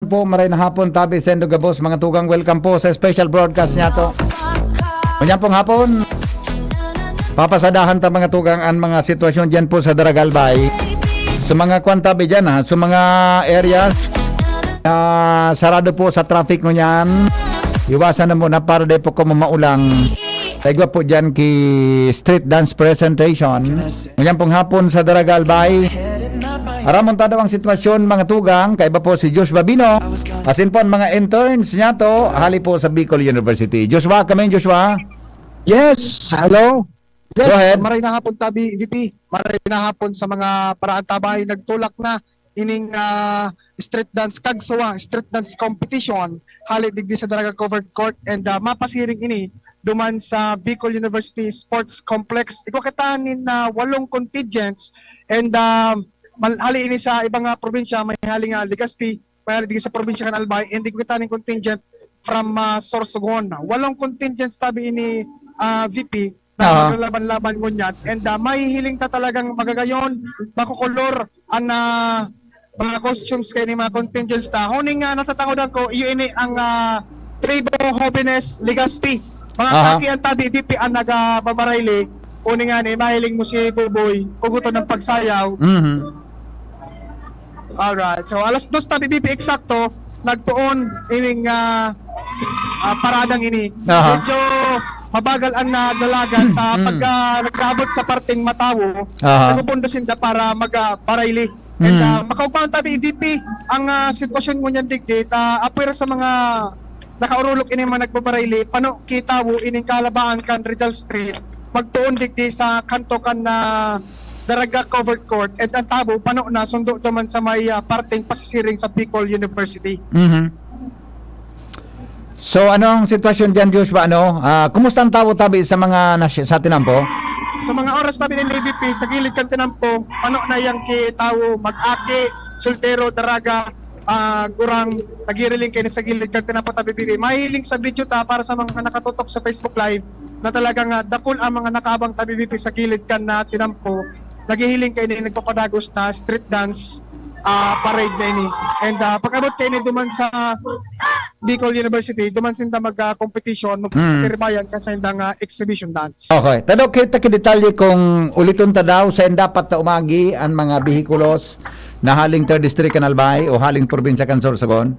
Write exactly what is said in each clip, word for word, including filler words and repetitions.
po, maray na hapon, tabi sendo gabos, mga tugang, welcome po sa special broadcast niyato. Ngunyan pong hapon, papasadahan ta, mga tugang, ang mga sitwasyon diyan po sa Daraga Albay. Sa mga kwan, tabi diyan, ha, sa mga areas na sarado po sa traffic ngunyan, iwasan na muna para di po ko mamaulang. Taigwa po diyan ki street dance presentation. Ngunyan pong hapon sa Daraga Albay. Aramon ta daw ang sitwasyon, mga tugang, kaiba po si Joshua Bino. Asin po ang mga interns niyato, hali po sa Bicol University. Joshua, kami, Joshua. Yes, hello. Yes, Go ahead. Maray na hapon, tabi, V P. Maray na hapon sa mga paraan, tabay nagtulak na ining ah, street dance kagsawa, street dance competition hali digdi sa Daraga Covered Court, and ah, mapasiring ini duman sa Bicol University Sports Complex. Igwa kita nin ah, walong contingents, and ah, mal- hali ini sa ibang ah, probinsya, may hali nga Legazpi, may hali digdi sa probinsya kan Albay, and igwa kita nin contingent from ah, Sorsogon. Walong contingents, tabi, ini ah, V P na Aha. maglalaban-laban ngunyan. And ah, mahihiling ta talagang magagayon, makukulor ang ah, mga costumes kay ni mga contingents ta. Huning nga natatangodan ko, iyo ini ang ah, Tribo Jovenes Legazpi. Mga Aha. kaki ang, tabi, V P, ang nagababarayli. Huning nga ni, mahiling mo si Buboy, ugutan ng pagsayaw. Mhm. Alright. So, alas dos, tabi, V P, eksakto, nagpoon ining ah, ah, paradang ini. Aha. Medyo mabagal ang nagdalagan ta Mm. pagka nagkaabot sa parteng Matawo, Aha. nagpupundo sinda para mag ah, barayli. And Mm. ah, makaugma, tabi, V P, ang ah, sitwasyon ngunyan digdi, ta apwera sa mga nakaorolog ini mga nagbabarayli, pano ki tawo ining kahalabaan kan Rizal Street, magpoon digdi sa kanto kan na Daraga Covered Court, and ang tawo pano na sundo duman sa may ah, parteng pasisiring sa Bicol University. Mhm. So, ano ang sitwasyon diyan, Joshua? Ano? Ah, kumusta ang tawo, tabi, sa mga nas- sa tinampo? Sa mga oras, tabi, ni V P, sa gilid kan tinampo, pano na yang ki tawo, mag-aki, soltero, daraga, ah, gurang, nagiriling kaini sa gilid kan tinampo, tabi, V P. Mahiling sa video ta para sa mga nakatutok sa Facebook Live na talagang ah, dakul ang mga nakaabang, tabi, V P, sa gilid kan na tinampo. Naghihiling kaini, nagpapadagos na street dance ah, parade na ini. And ah, pag-abot kaini duman sa Bicol University, duman sinda mag ah, competition, Mm. magtiribayan kan sa indang ah, exhibition dance. Okay. Tado kita ki detalye kung uliton ta daw, sa dapat ta umagi ang mga behikulos na haling third district kan Albay o haling probinsya kan Sorsogon?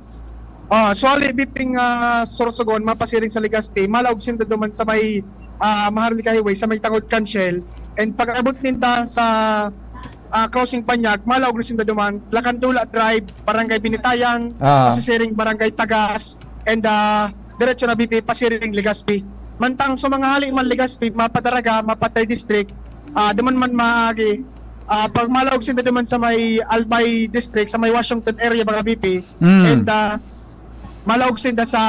Ah, so, hali, V P, nga Sorsogon, mapasiring sa Legazpi, malaog sinda duman sa may ah, Maharlika Highway, sa may tangod kan Shell. And pag-abot ninda sa ah, crossing Panyag, malaog na sinda duman, Lakandula Drive, Barangay Binitayan, Ah. pasisiring Barangay Tagas, and ah, diretso na, V P, pasiring Legazpi. Mantang sa mga hali man Legazpi, mapadaraga, mapa third district, ah, duman man maagi, ah, pag malaog sinda duman sa may Albay District, sa may Washington area, mga V P, Mm. and ah, malaog sinda sa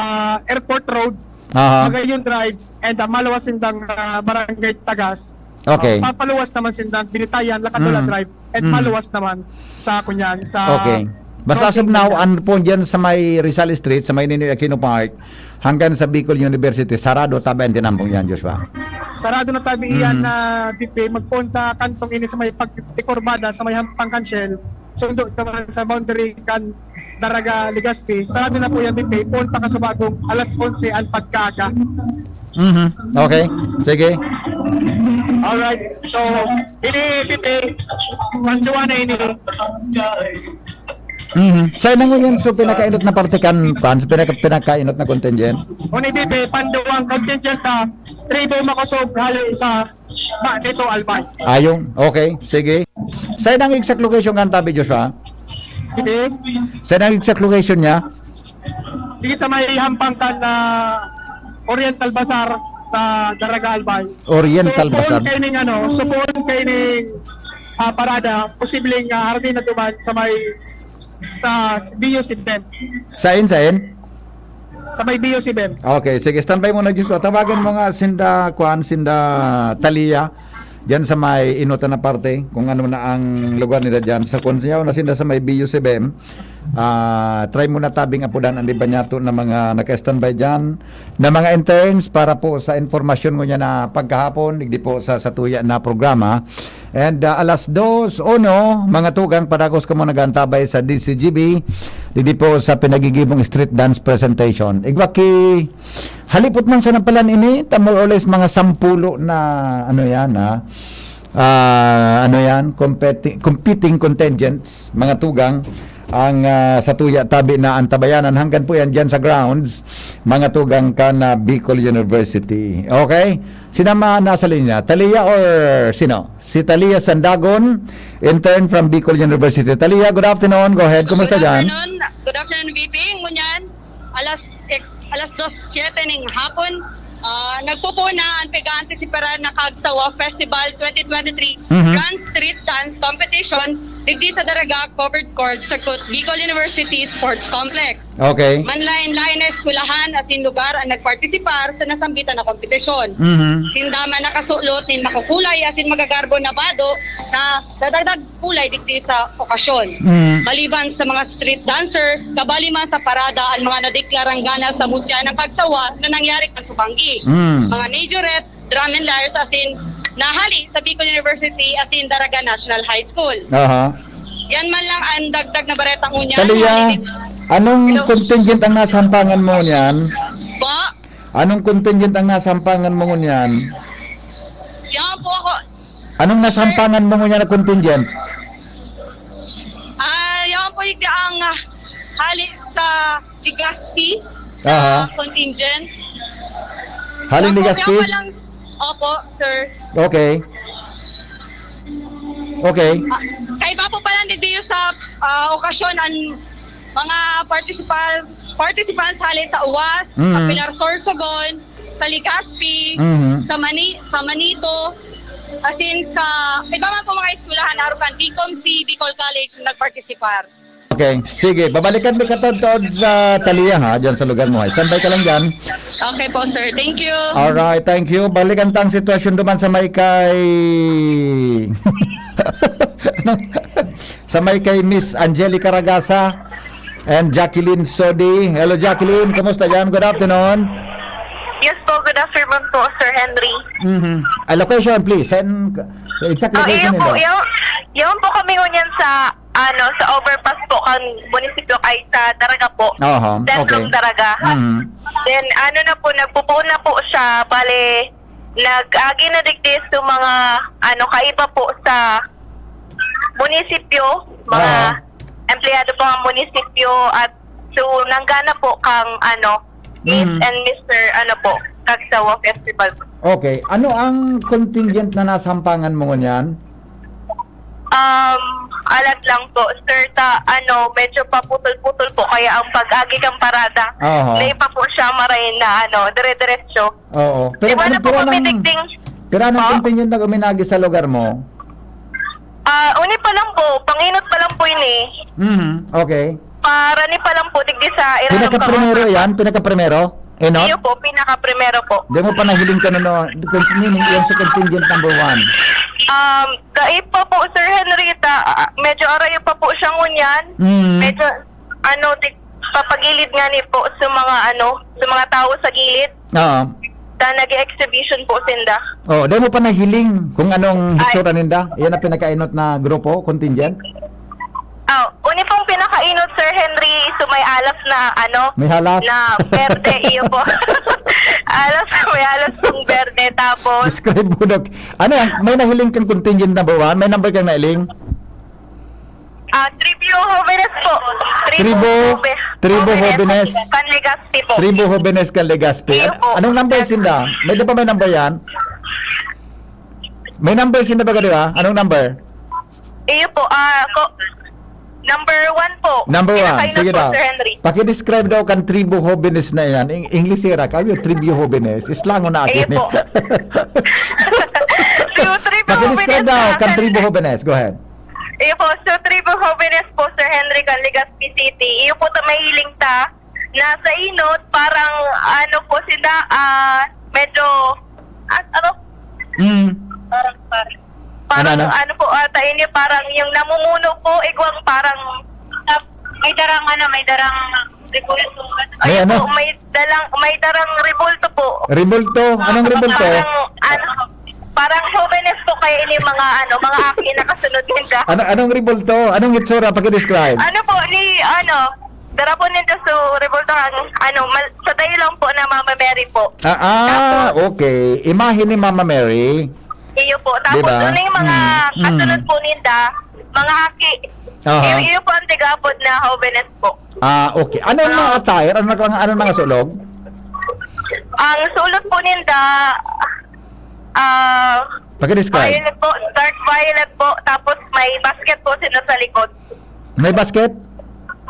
Airport Road, Aha. Magayon Drive, and ah, maluwas sindang ah, Barangay Tagas. Okay. Ah, papaluwas naman sindang Binitayan, Lakandula Mm. Drive, and Mm. maluwas naman sa kunyan, sa Okay. Basta as of crossing now, Binitayan. ano po dyan sa may Rizal Street, sa may Ninoy Aquino Park, hanggang sa Bicol University, sarado tabi ang tinampong yan, Joshua. Sarado na tabi iyan Mm. na, V P, magpunta kantong ini sa may pagtikurbada, sa may Hampang Kansyel, sundo naman sa boundary kan Daraga, Legazpi. Sarado na po yan, V P, punta ka sa bagong alas onse ang pagkaaga. Mhm. Okay. Sige. Alright. So, ini, V P, ang duwa na ini. Mhm. Sa inang yun, so pinakainot na parte kan, kan, so pinaka, pinakainot na contingent. Uni, V P, panduwang contingent na tribo makosog hali sa ba, dito, Albay. Ayong, okay, sige. Sa inang exact location kan tabi, Joshua? Sige. Sa inang exact location niya? Sige, sa may Hampang kan na Oriental Bazaar sa Daraga, Albay. Oriental So, Bazaar. Poon kayo ning, ano, so poon kayo ning ah, parada, posibleng ah, hardin na duman sa may sa B U C B E M. Sain, sain? Sa may B U C B E M. Okay, sige, standby muna, Joshua. Tawagan mo nga sinda, kuan, sinda Talia. Diyan sa may inutan na parte, kung ano na ang lugar nila diyan. Sa Consiao na sinda sa may B U C B M. Ah, try muna tabing apudan ang iba niyato na mga naka-standby diyan, na mga interns para po sa informasyon ngunyan na pagkahapon, digdi po sa satuya na programa. And, ah, alas dos, uno, mga tugang, padagos kamo nag-aantabay sa D C G B, digdi po sa pinagigibong street dance presentation. Igwa ki, halipot man sa napalan ini, ta more or less mga sampulo na, ano yan, ha? Ah, ano yan, competi-, competing contingents, mga tugang, ang, ah, satuya tabi na antabayanan hanggang po yan dyan sa grounds, mga tugang kan, ah, Bicol University. Okay? Sino ma-, nasa linya? Talia or sino? Si Talia Sandagon, intern from Bicol University. Talia, good afternoon. Go ahead. Kumusta Good dyan? afternoon. Good afternoon, V P. Ngunyan, alas, eh, alas dos siete ning hapon, ah, nagpupuna ang pag-aantisiparan na Kagsawa Festival twenty twenty-three Mhm. Grand Street Dance Competition digdi sa Daraga Covered Court sa Kut-, Bicol University Sports Complex. Okay. Manlaen-laen na eskwelahan asin lugar ang nagpartisipar sa nasambitan na kompetisyon. Mhm. Sinda man nakasulot nin makukulay asin magagarbo na bado na dadagdag kulay digdi sa okasyon. Mhm. Maliban sa mga street dancer, kabali man sa parada ang mga nadeklarang ganal sa mudya ng Kagsawa na nangyari kan Subanggi. Mhm. Mga majorette, drum and lyres, asin nahali sa Bicol University asin Daraga National High School. Aha. Yan man lang ang dagdag na bareta ngunyan. Talia, Hali din. anong Hello. contingent ang nasampangan mo niyan? Po? Anong contingent ang nasampangan mo ngunyan? Yan po ako. Anong nasampangan mo ngunyan na contingent? Ah, yan po yung ang, ah, hali sa Legazpi, sa Aha. contingent. Haling Yan po, Legazpi? kaya pa lang, opo, sir. Okay. Okay. Ah, kaiba po pala digdi sa, ah, okasyon ang mga participal-, participants hali sa Uwas, sa Mhm. Pilar Sorsogon, sa Legazpi, Mhm. sa Mani-, sa Manito, asin sa iba man po mga eskwelahan, arog kan Dicom C, Bicol College, nagpartisipar. Okay, sige. Babalikan mi ka tod-tod sa Talia, ha, dyan sa lugar mo. Standby ka lang dyan. Okay po, sir. Thank you. Alright, thank you. Balikan ta ang sitwasyon duman sa may kay sa may kay Miss Angelica Ragasa and Jacqueline Sodi. Hello, Jacqueline. Kumusta dyan? Good afternoon. Yes po, good afternoon po, Sir Henry. Mhm. A location, please. Saan, exact Oh, location iyo po, nila? iyo, iyo po kami ngunyan sa, ano, sa overpass po kan munisipyo kay sa Daraga po. Aha, Centrum okay. Daraga. Mhm. Then, ano na po, nagpupuon na po siya. Bale, nag-agi na digdi sa mga, ano, kaiba po sa munisipyo, mga Aha. empleyado po ng munisipyo at so, nanggana po kang, ano, Miss Mhm. and Mister, ano po, Kagsawa Festival. Okay. Ano ang contingent na nasampangan mo ngunyan? Um, alat lang po, sir, ta, ano, medyo paputol-putol po, kaya ang pag-agi kang parada, Aha. may pa po siya maray na, ano, dire-diretso. Oo. Pero Iwan ano, na po pero kami anong, digding pero anong Po? contingent na uminagi sa lugar mo? Ah, uni pa lang po, panginot pa lang po ini. Mhm, okay. Parani pa lang po, digdi sa irarom Pinaka-primero kang yan? Pinaka-primero? Enot? Iyo po, pinaka-primero po. Di mo pa nahiling ka na, no? Meaning, yan sa contingent number one. Um, kaib pa po, Sir Henry, ta, ah, medyo arayo pa po siya ngunyan. Mm. Medyo, ano, ti-, papagilid nga ni po sa mga, ano, sa mga tao sa gilid. Oo. Ta, nag-exhibition po sinda. Oh, di mo pa nahiling kung anong Ay. hitsura ninda? Yan ang pinakainot na grupo, contingent? Oh, uni pong pinakainot, Sir Henry, so may alas na, ano, May halas? na berde, iyo po. Alas, may alas pong berde, tapos Describe mo, Doc. Ano yan? May nahiling kang contingent number one? May number kang nailing? Ah, Tribu Jovenes po. Tribu Tribu, Jove-, Tribu Jovenes Jovenes. Kan Legazpi po. Tribu Jovenes kan Legazpi. Iyo An-, po. anong number sinda? May, di ba may number yan? May number sinda baga, di ba? Anong number? Iyo po, ah, ko, number one po. Number one. Pinakainot Sige po, daw. Sir Henry. Paki-describe daw kan Tribu Jovenes na yan. Eng-, English era, kami Tribu Jovenes. Islango na Iyo akin eh. po. So, Tribu Paki-describe Jovenes daw na, kan Sir Tribu Jovenes. Go ahead. Iyo po, so Tribu Jovenes po, Sir Henry, kan Legazpi City. Iyo po ta mahiling ta na sa inot, parang ano po sila, ah, medyo, ah, ano? Mm. Parang, parang, Ano, parang ano? ano po ata ini, parang yung namumuno po, igwang parang, ah, May darang ano, may darang rebulto. May ano? Po, may dalang, may darang rebulto po. Rebulto? Anong rebulto? Parang, ano, parang souvenirs po kayo ini mga, ano, mga aki na kasunod ninda. Ano, anong rebulto? Anong itsura? Paki-describe. Ano po, ni, ano, dara po ninda sa rebulto ang, ano, mal, sa tayo lang po na Mama Mary po. Ah, ah, okay. Imahe ni Mama Mary. Iyo po. Tapos, diba? Ano yung mga kasunod po ninda? Mga aki. Aha. Iyo, iyo po ang tigapod na jovenes po. Ah, okay. Anong mga attire? Ano, ano, ano mga sulog? Ang sulog po ninda, ah, paki-describe. Violet po, dark violet po, tapos may basket po sila sa likod. May basket?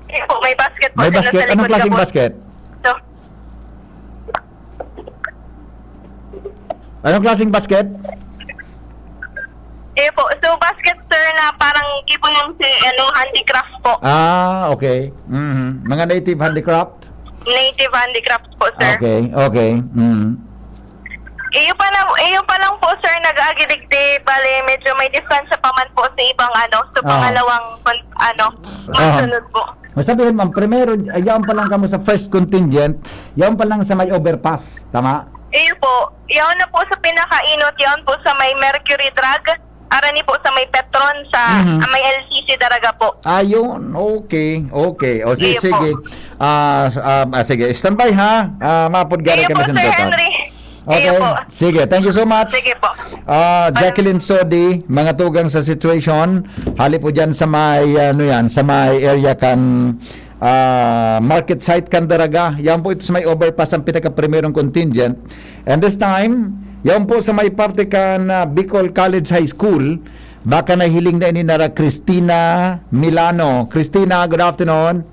Iyo po, may basket po sila sa likod. May basket? Anong klaseng basket? So, Anong klaseng basket? Eh po, so basket, sir, na parang gibo ng si, ano, handicraft po. Ah, okay. Mhm. Mga native handicraft? Native handicraft po, sir. Okay, okay. Mhm. Iyo pa lang, iyo pa lang po, sir, nag-agi digdi, bale, medyo may distansya pa man po sa ibang, ano, sa pangalawang, ano, masunod po. Masabihin, ma'am, primero, ay, yaon pa lang kamo sa first contingent, yaon pa lang sa may overpass, tama? Iyo po. Yaon na po sa pinakainot, yaon po sa may Mercury Drug, arani po sa may Petron, sa, ah, may L C C Daraga po. Ayun, okay, okay. O, si-, sige. Ah, s-, um, ah, sige, standby ha. Ah, mapod gari kami sa Sir Henry. Okay. Sige, thank you so much. Sige po. Ah, Jacqueline Sodi, mga tugang sa situation, hali po dyan sa may, ano yan, sa may area kan, ah, market site kan Daraga. Yan po ito sa may overpass ang pinakaprimerong contingent. And this time, yan po sa may parte kan, ah, Bicol College High School, baka nahiling na ini nara Christina Milano. Christina, good afternoon.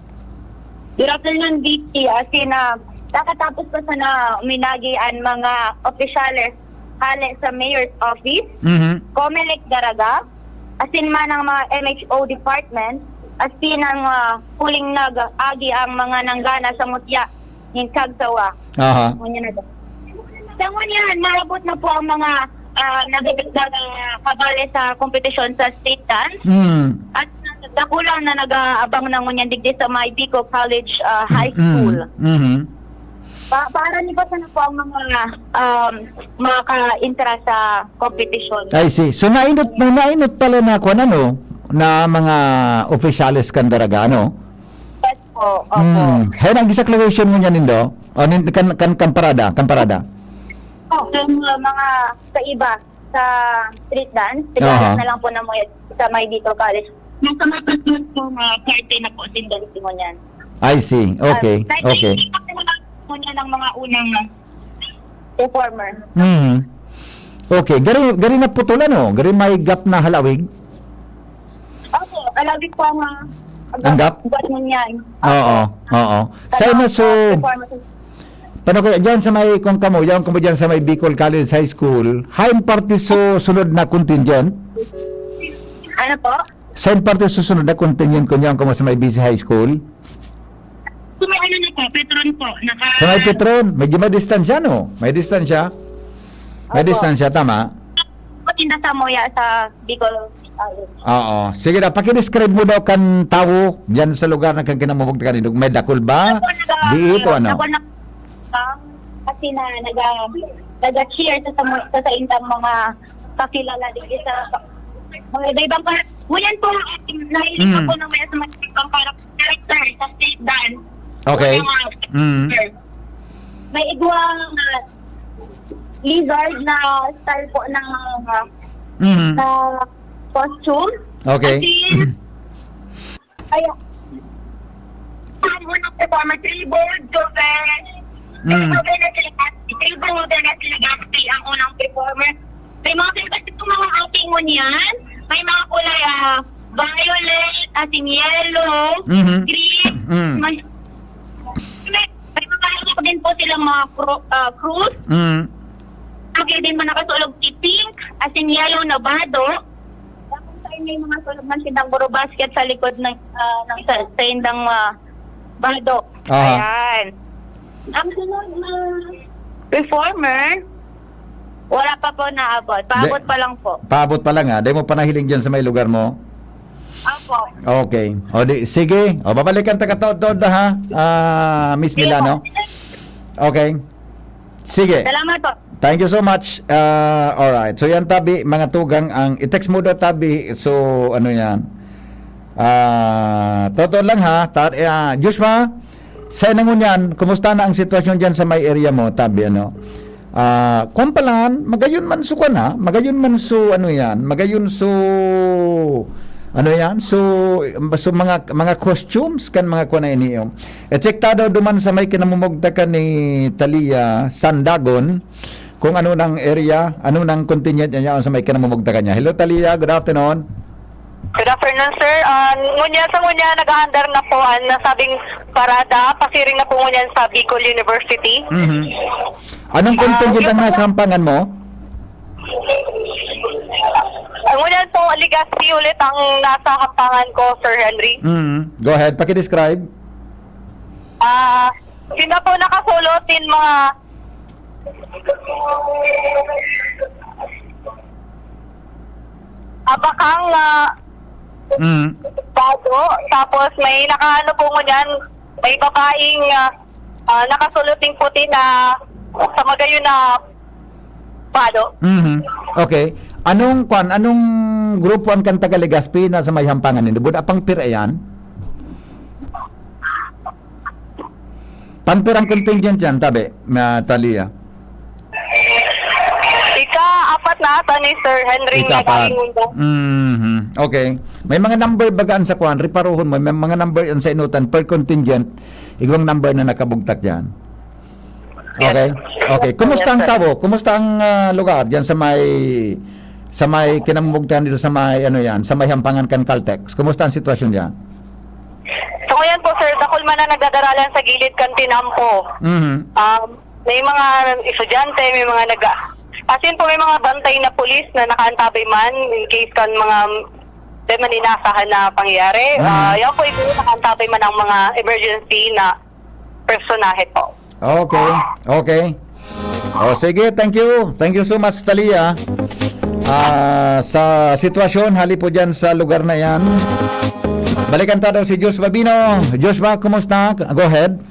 Good afternoon, D T. As in, ah, kakatapos ko sana uminagi an mga opisyales hale sa Mayor's Office, Comelec Daraga, asin man ang mga M H O department, asin ang, ah, huling nag-agi ang mga nanggana sa mutya nin kagsawa. Aha. Ngunyan na daw. Sa ngunyan, maabot na po ang mga, ah, nag-, nag-, kabale sa kompetisyon sa street dance. Mm. At dakulang na nag-aabang na ngunyan digdi sa may Bicol College, ah, High School. Mhm. Pa-, para ni basta na po ang mga, um, makaka-intra sa competition. I see. So, nainot, may nainot pala na kwan, ano, na mga opisyales kan Daraga, ano? Yes po, opo. Hmm. Hey, nang isa clarification mo niya nindo? O, nin-, kan, kan, kan parada, kan parada? Oh, yung, uh, mga sa iba, sa street dance, aha, tigawat na lang po na mo sa may Bicol College. Nasa may Christmas po na party na po, sindali mo niyan. I see. Okay, ah, okay. Hindi pa po na po niya ng mga unang performer. Hmm. Okay, gari, gari na putol, ano? Gari may gap na halawig? Opo, halawig po ang, ah, ang gap? Gap niyan. Oo, opo, oo. Sa, ano, so, performance. Paano kaya dyan sa may, kung kamo, yan kamo dyan sa may Bicol College High School, hain parte so sunod na contingent? Ano po? Sain parte susunod na contingent kun yaon kamo sa may B C High School? Sa may ano na po, Petron po. Naka- Sa may Petron, medyo may distansya, no? May distansya? May distansya, tama? Patinda sa Moya sa Bicol College. Oo. Sige na, pakidescribe mo daw kan tawo dyan sa lugar na kan kinamubog ta kanindog. May dakul ba? Ako, naga-, Diit o ano? Ako na, kasi na naga-, naga-cheer sa, sa, sa, sa indang mga kakilala digdi sa mga iba-ibang par-, ngunyan po, nahiling ako ng may sa mga ibang para-, character sa street dance. Okay. Mga Mm. character. May igwa nga lizard na style po ng mga Mm. na costume. Okay. As in, kaya, ang unang performer, Tribord, Joven. Mm. Tribord na sila, Tribord na sila, Gatsby, ang unang performer. May mga favorite ko mga outing mo niyan. May mga kulay, ah, violet, asin yellow, Mhm. green, Mm. may, may, may mga ano din po silang mga cru-, ah, cruise. Mm. Lagi din mo nakasulog si pink, asin yellow na bado. Tapos ay may mga sulog na sindang guro basket sa likod ng, ah, ng sa, sa indang, ah, bado. Aha. Ayan. Ang sunod na performer, wala pa po naabot. Paabot Di-, pa lang po. Paabot pa lang, ah. Di mo pa nahiling dyan sa may lugar mo? Opo. Okay. O di, sige. O, babalikan ta ka taod-taod na, ha, ah, Miss Sige po. Milano. Okay. Sige. Salamat po. Thank you so much. Ah, alright. So yan, tabi, mga tugang, ang i-text mo daw, tabi. So, ano yan? Ah, totoo lang, ha. Ta-, ah, Joshua, sa inangon yan, kumusta na ang sitwasyon dyan sa may area mo, tabi, ano? Ah, kwan pa lang, magayon man so kwan, ha? Magayon man so, ano yan? Magayon so, ano yan? So, so mga, mga costumes kan mga kwan na ini, oh. E-check ta daw duman sa may kinamumugtakan ni Talia, Sandagon, kung ano nang area, ano nang contingent niya sa may kinamumugtakan niya. Hello, Talia. Good afternoon. Good afternoon, sir. Ah, ngunyan sa ngunyan, nag-aandar na po ang nasabing parada. Pasiring na po ngunyan sa Bicol University. Mhm. Anong Ah, contingent yung ang nasa mga hampangan mo? Ah, ngunyan po, Legazpi ulit ang nasa hampangan ko, Sir Henry. Mhm. Go ahead, paki-describe. Ah, sila po nakasulot din mga abakang na Mm. bado. Tapos may nakaano po ngunyan, may babaeng, ah, ah, nakasulot ding puti na sa magayon na bado. Mhm. Okay. Anong kwan, anong grupo ang kan taga Legazpi na sa may hampangan nindo? Buda pang pira yan? Pang pirang contingent yan, tabi, na Talia? Ika-apat na ata ni Sir Henry Ika-apat. Nagalingon ko. Mhm. Okay. May mga number baga an sa kwan, reparohon mo, may mga number an sa inutan per contingent, igwang number na nakabugtak diyan. Yes. Okay. Okay. Kumusta ang Yes, sir. tawo? Kumusta ang, ah, lugar diyan sa may, sa may kinamumugtakan dito sa may, ano yan, sa may hampangan kan Caltex? Kumusta ang sitwasyon diyan? So, ngayon po, sir, dakul man ang nagdadaralan sa gilid kan tinampo. Mhm. Um, may mga estudyante, may mga nag-, as in po, may mga bantay na pulis na nakaantabay man in case kan mga di man inasahan na pangyayari. Mhm. Ah, yan po, ibo nakaantabay man ang mga emergency na personahe po. Okay, okay. O, sige, thank you. Thank you so much, Talia. Ah, sa sitwasyon, hali po dyan sa lugar na yan. Balikan ta daw si Joshua Bino. Joshua, kumusta? Go ahead.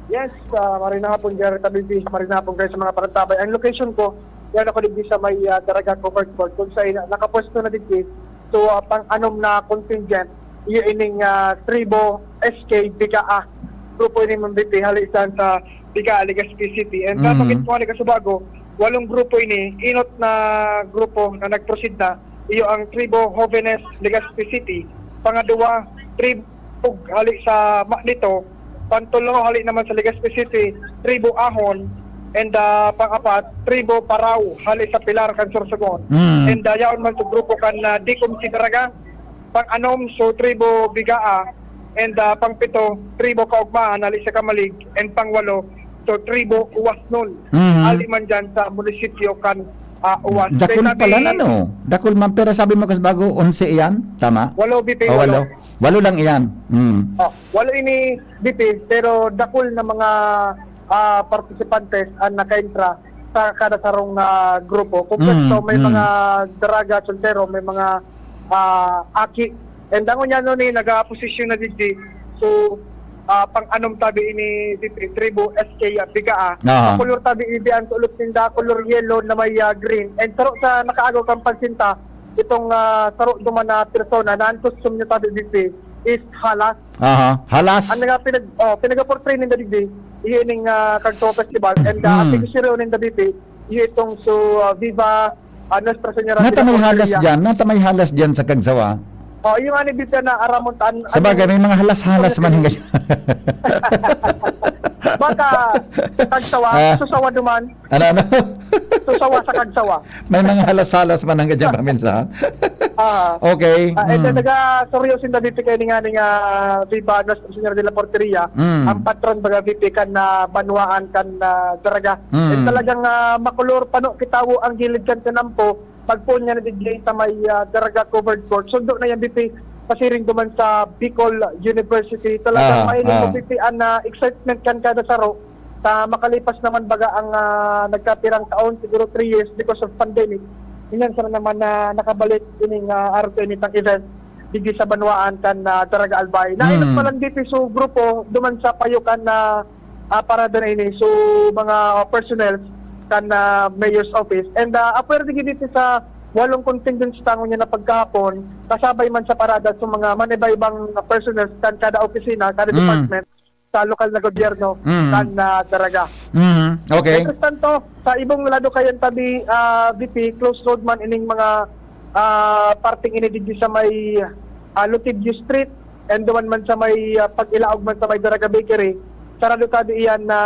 Yes, ah, maray na hapon, Jerry Tabisi. Maray na hapon kayo sa mga panagtabay. Ang location ko, yan ako digdi sa may, ah, Daraga Covered Court. Kung sa ina, nakapwesto na digdi. So, ah, pang-anom na contingent, iyo ining, ah, Tribo S K Bigaa. Grupo ini, Ma'am B P, hali saan sa Bigaa, Legazpi City. And Mm. kapag ito nga, Subago, walong grupo ini, inot na grupo na nag-proceed na, iyo ang Tribo Jovenes, Legazpi City. Pangadwa, Tribo Ug hali sa ma-, nito, pantolo hali naman sa Legazpi City, Tribo Ahon, and, ah, pang-apat, Tribo Parao, hali sa Pilar kan Sorsogon. Mm. And, ah, yaon man sa grupo kan, ah, Dicom Sidaraga, pang-anom, so Tribo Bigaa, and, ah, pang-pito, Tribo Kaugmahan, hali sa Camalig, and pang-walo, so Tribo Uwasnon. Mhm. Hali man dyan sa munisipyo kan, ah, Uwas. Dakul Kaya sabi pala na, no? Dakul man, pero sabi mo kasi bago, onse iyan? Tama? Walo, B P, O, walo. walo. Walo lang iyan. Mm. Oh, walo ini, B P, pero dakul na mga, ah, participantes ang nakaentra sa kada sarong, ah, grupo. Kung Mm, pwesto, may mm. mga daraga, soltero, may mga, ah, aki. And ang unya nun eh, nag-aposisyon na digdi. So, ah, pang-anom tabi ini, B P, tribo S K Bigaa. Aha. Ang kolor tabi ini, ang tulog ninda, kolor yellow na may, ah, green. And saro sa nakaagaw kang pansinta, itong, ah, saro duman na persona na ang costume niya tabi, B P, is halas. Aha, halas. Ang nga pinag-, oh, pinag-portray ninda digdi, iyo ining, ah, Kagto Festival. And, ah, Mm. ang pigsuryo ninda, B P, iyo itong so, ah, Viva, ah, Nuestra Señora de la Porteria. Nata may halas dyan, nata may halas dyan sa Kagsawa. Oh, yung ani, B P, na aramon tan-, Sa bagay, ano, may mga halas-halas man hanggang Baka Kagsawa, Ah. Susawa duman. Ano, ano? Susawa sa Kagsawa. May mga halas-halas man ang ganyan paminsan. Ah. Okay. Ah, and then, Mm. nagasuryo sinda dito kay ni nga, ni nga Viva Nuestra Señora de la Porteria, Mm. ang patron baga, B P, kan, ah, banwaan kan, ah, Daraga. Mm. And talagang, ah, makulor pano kitawo ang gilid kan tinampo, pagpuon niya na digdi sa may, ah, Daraga Covered Court. Sundo na yan, B P, pasiring duman sa Bicol University. Talagang Ah, mahiling ah. mo, B P, ang, ah, excitement kan kada saro. Sa makalipas naman baga ang, ah, nagkapirang taon, siguro three years because of pandemic, minsan sana naman na nakabalik ining, ah, araw sa initang event. digdi sa banwaan kan, ah, Daraga Albay. Nainot Mm. pa lang digdi so grupo duman sa payo kan, ah, ah, parada na ini. So, mga personnel kan, ah, mayor's office. And, ah, apwera digdi sa walong contingent sa tangon niya na pagkahapon, kasabay man sa parada sa mga maniba-ibang personnel kan kada opisina, kada Mm. department sa lokal na gobyerno Mm. kan, ah, Daraga. Mm. Okay. Mientras tanto, sa ibong lado kayan tabi, ah, V P, close road man ining mga, ah, parteng ini digdi sa may, ah, Lotidio Street, and duman man sa may, ah, pag-ilaog man sa may Daraga Bakery, sarado tabi iyan na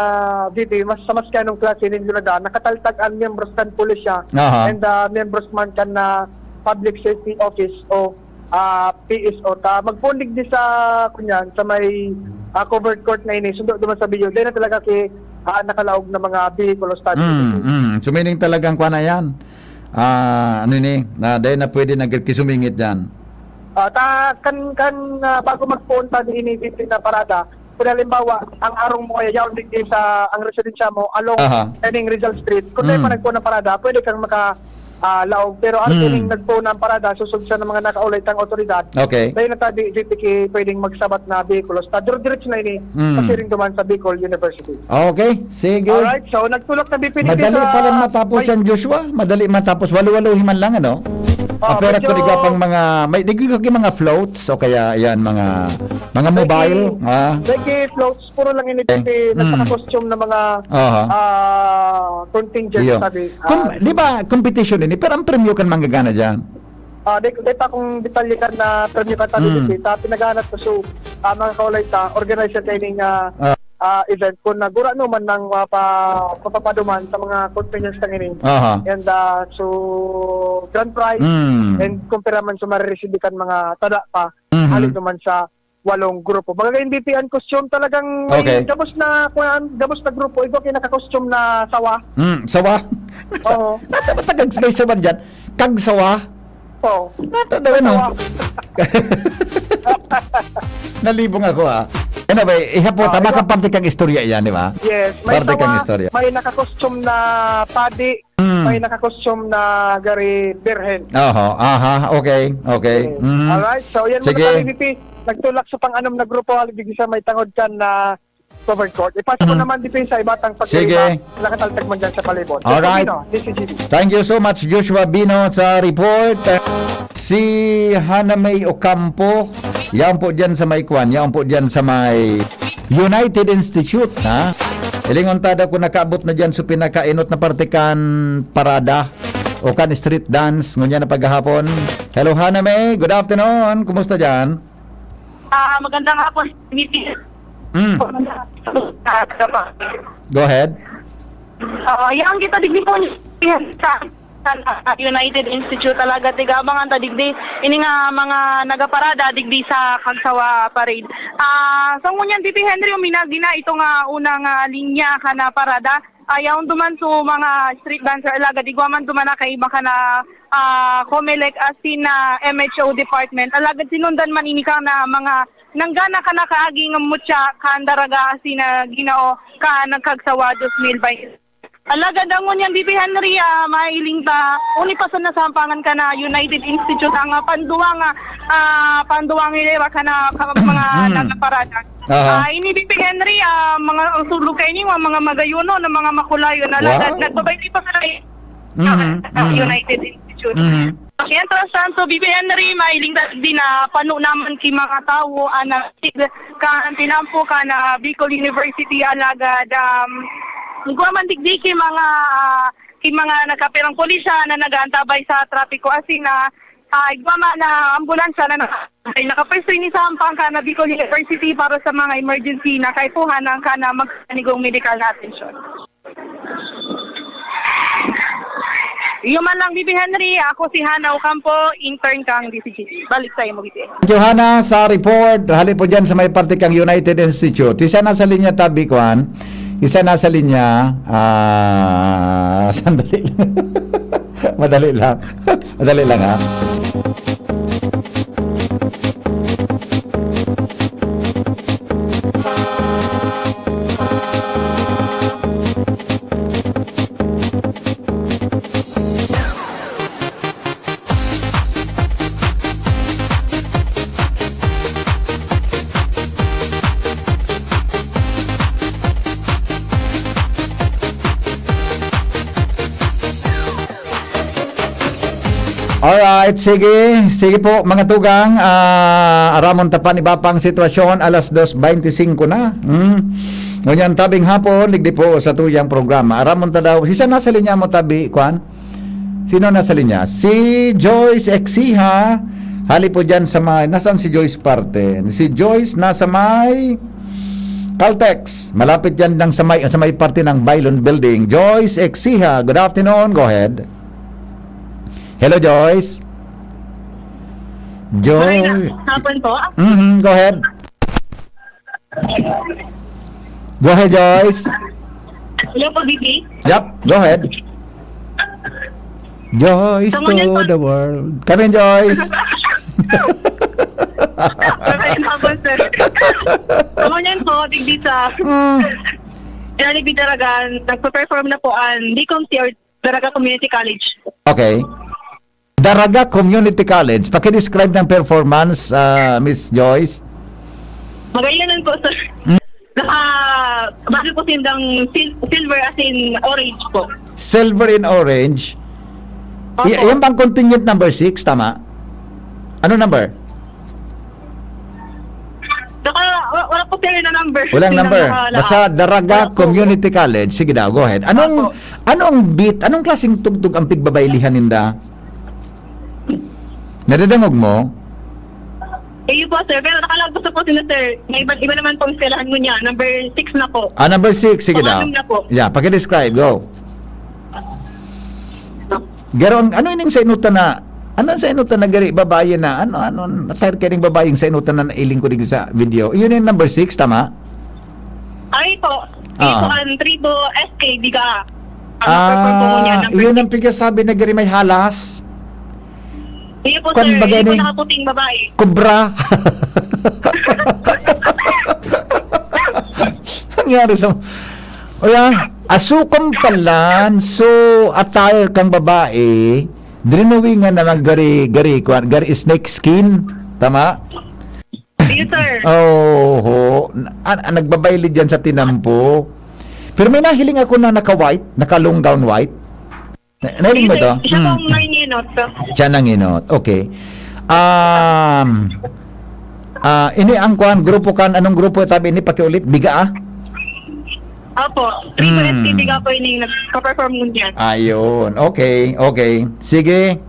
V P, mas, sa maski anong klase nin ginadaan, nakataltag an miyembros kan pulisya Aha. and, ah, miyembros man kan, ah, public safety office o, ah, P S O. Ta, magpoon digdi sa, kunyan, sa may, ah, covered court na ini, sundo duman sa Bio. Dai na talaga ki, ah, nakalaog na mga behikulos tabi. Mm, mm. So, meaning talagang kuwan na yan. Ah, ano ini, na dai na pwede nagkisumingit dyan. Ah, ta, kan, kan, ah, bago magpoon ta di ini, digdi na parada, kung halimbawa, ang arong mo kaya yaon digdi sa, ang residensya mo, along Aha. Ening Rizal Street, kung dai Mm. pa nagpoon ang parada, pwede kang maka, ah, laog. Pero ang Mm. sining nagpoon ang parada, susog sa mga nakaulay tang otoridad, Okay. dai na tabi, V P, ki pwedeng magsabat na behikulos. Ta, dire-diretso na ini, Mm. pasiring duman sa Bicol University. Okay, sige. Alright, so nagtulak na V P digdi Madali sa pa lang matapos may yan, Joshua. Madali matapos. Walo-walohi man lang, ano? Oh, Apera medyo ko, di ka pang mga, may, di ka mga floats o kaya, yan, mga, mga May mobile, ki-, ah. may ki-floats, puro lang ini, Eh, kasi mm. nagpaka-costume na mga, Aha. ah, contingent, Iyo. sabi. Kum-, Ah, di ba, competition ini? Pero ang premyo kan manggagana dyan? Ah, di, di pa kung detalye kan na premyo kan tabi, Mm. di, ta, pinaghanap ko, so, ah, mga kaulay ta, organizer training, ah, Ah. ah, event, kung nagurano man ng mapa-, mapapaduman sa mga contingents na ini. Aha. And, ah, so, grand prize, Mm. and kumpira man sa marireceive kan mga tada pa, Mhm. hali naman sa walong grupo. Baga, hindi pi-, ang costume talagang may Okay. gabos na, kuwan, gabos na grupo, iba kinaka-costume na sawa. Mm, sawa? Oo. Nata-, matagal may sawa dyan. Kag sawa? Oo. Nata daw, ano? Sawa. Nalibong ako, ah. Anyway, iha po, Ah, tama iba. ka, parte kang istorya yan, di ba? Yes, may Parte kang sawa, istorya. may naka-costume na padi, Mm. may naka-costume na gari birhen. Oho, aha, okay, okay. Yes. Mm. Alright, so yan muna Sige. tayo, V P. Nagtulak sa pang-anom na grupo, haligdig sa may tangod kan na covered court. Ipasa ko Mm. naman dito sa iba tang Sige. pagkaiba, nakataltag man dyan sa palibot. Alright. Ito, Pino, D C G B. Thank you so much, Joshua Bino, sa report. Si Hana May Ocampo, yaon po dyan sa may kwan, yaon po dyan sa may United Institute, ha? Hilingon ta daw kung nakaabot na dyan sa pinakainot na parte kan parada o kan street dance, ngunyan na paghahapon. Hello, Hana May. Good afternoon. Kumusta dyan? Ah, magandang hapon, Mickey. Mm. Go ahead. Ah, yang kita digdi po niya sa, sa United Institute talaga, tiga abangan ta digdi. Ini nga mga nagaparada digdi sa Kagsawa Parade. Ah, sa ngunyan, V P Henry, uminagi na ito nga unang, ah, linya ka na parada. Ah, yaon duman so mga street dancer, alagad igwa man duman na kaiba ka na, ah, Comelec asin na M H O department. Alagad sinundan man ini ka na mga nanggana ka na kaaging mutya kan Daraga asin na Ginoo ka nagkagsawa dos mil baynte. Alagad ang ngunyan, V P Henry, ah, mailing ta, uni pa sa nasampangan ka na United Institute ang, ah, panduwa nga, ah, panduwa nga hilera ka na ka-, mga Mm. nagaparada. Aha. Ah, ini, V P Henry, ah, mga, ang sulog kaini, mga, mga magayonon na mga makulayon na Wow. lagad. Nagbabayti pa sa Mhm, ah, mhm. United Institute. Mhm. Mientras tanto, V P Henry, mailing ta din na pano naman ki mga tawo, ah, na kan tinampo ka na Bicol University, alagad, um, igwa man digdi ki mga, ah, ki mga nakapirang pulisya na nag-aantabay sa trapiko, asin na, ah, igwa man na ambulansya na na-, ay nakapwesto ini sa hampang ka na Bicol University para sa mga emergency na kaipuhanan ka na magkanigong medical na atensyon. Iyo man lang, V P Henry, ako si Hana Ocampo, intern kang D C G. Balik sa imo, V P Henry. Thank you, Hana, sa report. Hali po dyan sa may parte kang United Institute. Isa na sa linya tabi, kwan. Isa na sa linya. Ah, sandali lang. Madali lang. Madali lang, ha? Alright, sige. Sige po, mga tugang. Ah, aramon ta pa an iba pang sitwasyon. Alas dos beintisinko na. Hmm. Ngunyan, tabing hapon, digdi po sa tuyang programa. Aramon ta daw. Si saan nasa linya mo, tabi, kwan? Sino nasa linya? Si Joyce Exiha. Hali po dyan sa may, nasaan si Joyce parte? Si Joyce nasa may Caltex. Malapit yan lang sa may, sa may parte ng Bailon Building. Joyce Exiha, good afternoon. Go ahead. Hello, Joyce. Joy. Magandang hapon po. Mhm, go ahead. Go ahead, Joyce. Hello po, B B. Yep, go ahead. Joyce Someone to else? The world. Come in, Joyce. Magandang hapon, sir. Kamanyan po, digdi sa Mm, Jollibee Daraga, nagpa-perform na po ang Licom C or Daraga Community College. okay. Daraga Community College. Pakidescribe ng performance, ah, Miss Joyce. Magayon po, sir. Hmm. Naka, bago po sindang sil- silver as in orange po. Silver and orange. Opo. Y- yan bang contingent number six, tama? Ano number? Naka, wa- wala po, sir, na number. Walang Sindang number. nakalaak. Basta Daraga Wala po. Community College. Sige daw, go ahead. Anong Opo. anong beat, anong klaseng tugtog ang pigbabaylihan ninda? Nadadangog mo? Iyo po, sir. Pero nakalagos na po sila, sir. May iba, iba naman pong eskwelahan mo niya. Number six na po. Ah, number six. Sige daw. Pangalan na po. Yeah, pakidescribe. Go. Garo, ang, ano ining sainutan na, ano ang sainutan na gari, babae na, ano, ano, attire ka ning babaeng sainutan na nailing ko digdi sa video? Yun yung number six, tama? Ay po. Ah. Ito ang Tribo S K, Biga. Ang perform po niya, Ah, number yun six. Ang pigasabi na gari may halas. Iyo po, Kwan, sir. bagay Hindi po ni- nakaputing babae. Kubra. Nangyari sa... O yan, asukang palan, so attire kang babae, drinawingan na mag gari, gari, kwan, gari snake skin. Tama? Iyo, sir. Oo. Ah, ah, nagbabaylid yan sa tinampo. Pero may nahiling ako na naka-white, naka-long gown white. Na, nahiling mo to? Siya Hmm. pong nanginot. Siya nanginot. Okay. Um, ah, ini ang kwan, grupo kan, anong grupo tabi ini? Pakiulit, Biga, ah? Opo. Tribo Hmm. S K, Biga po yung nagpa-perform mo niya. Ayun. Okay, okay. Sige.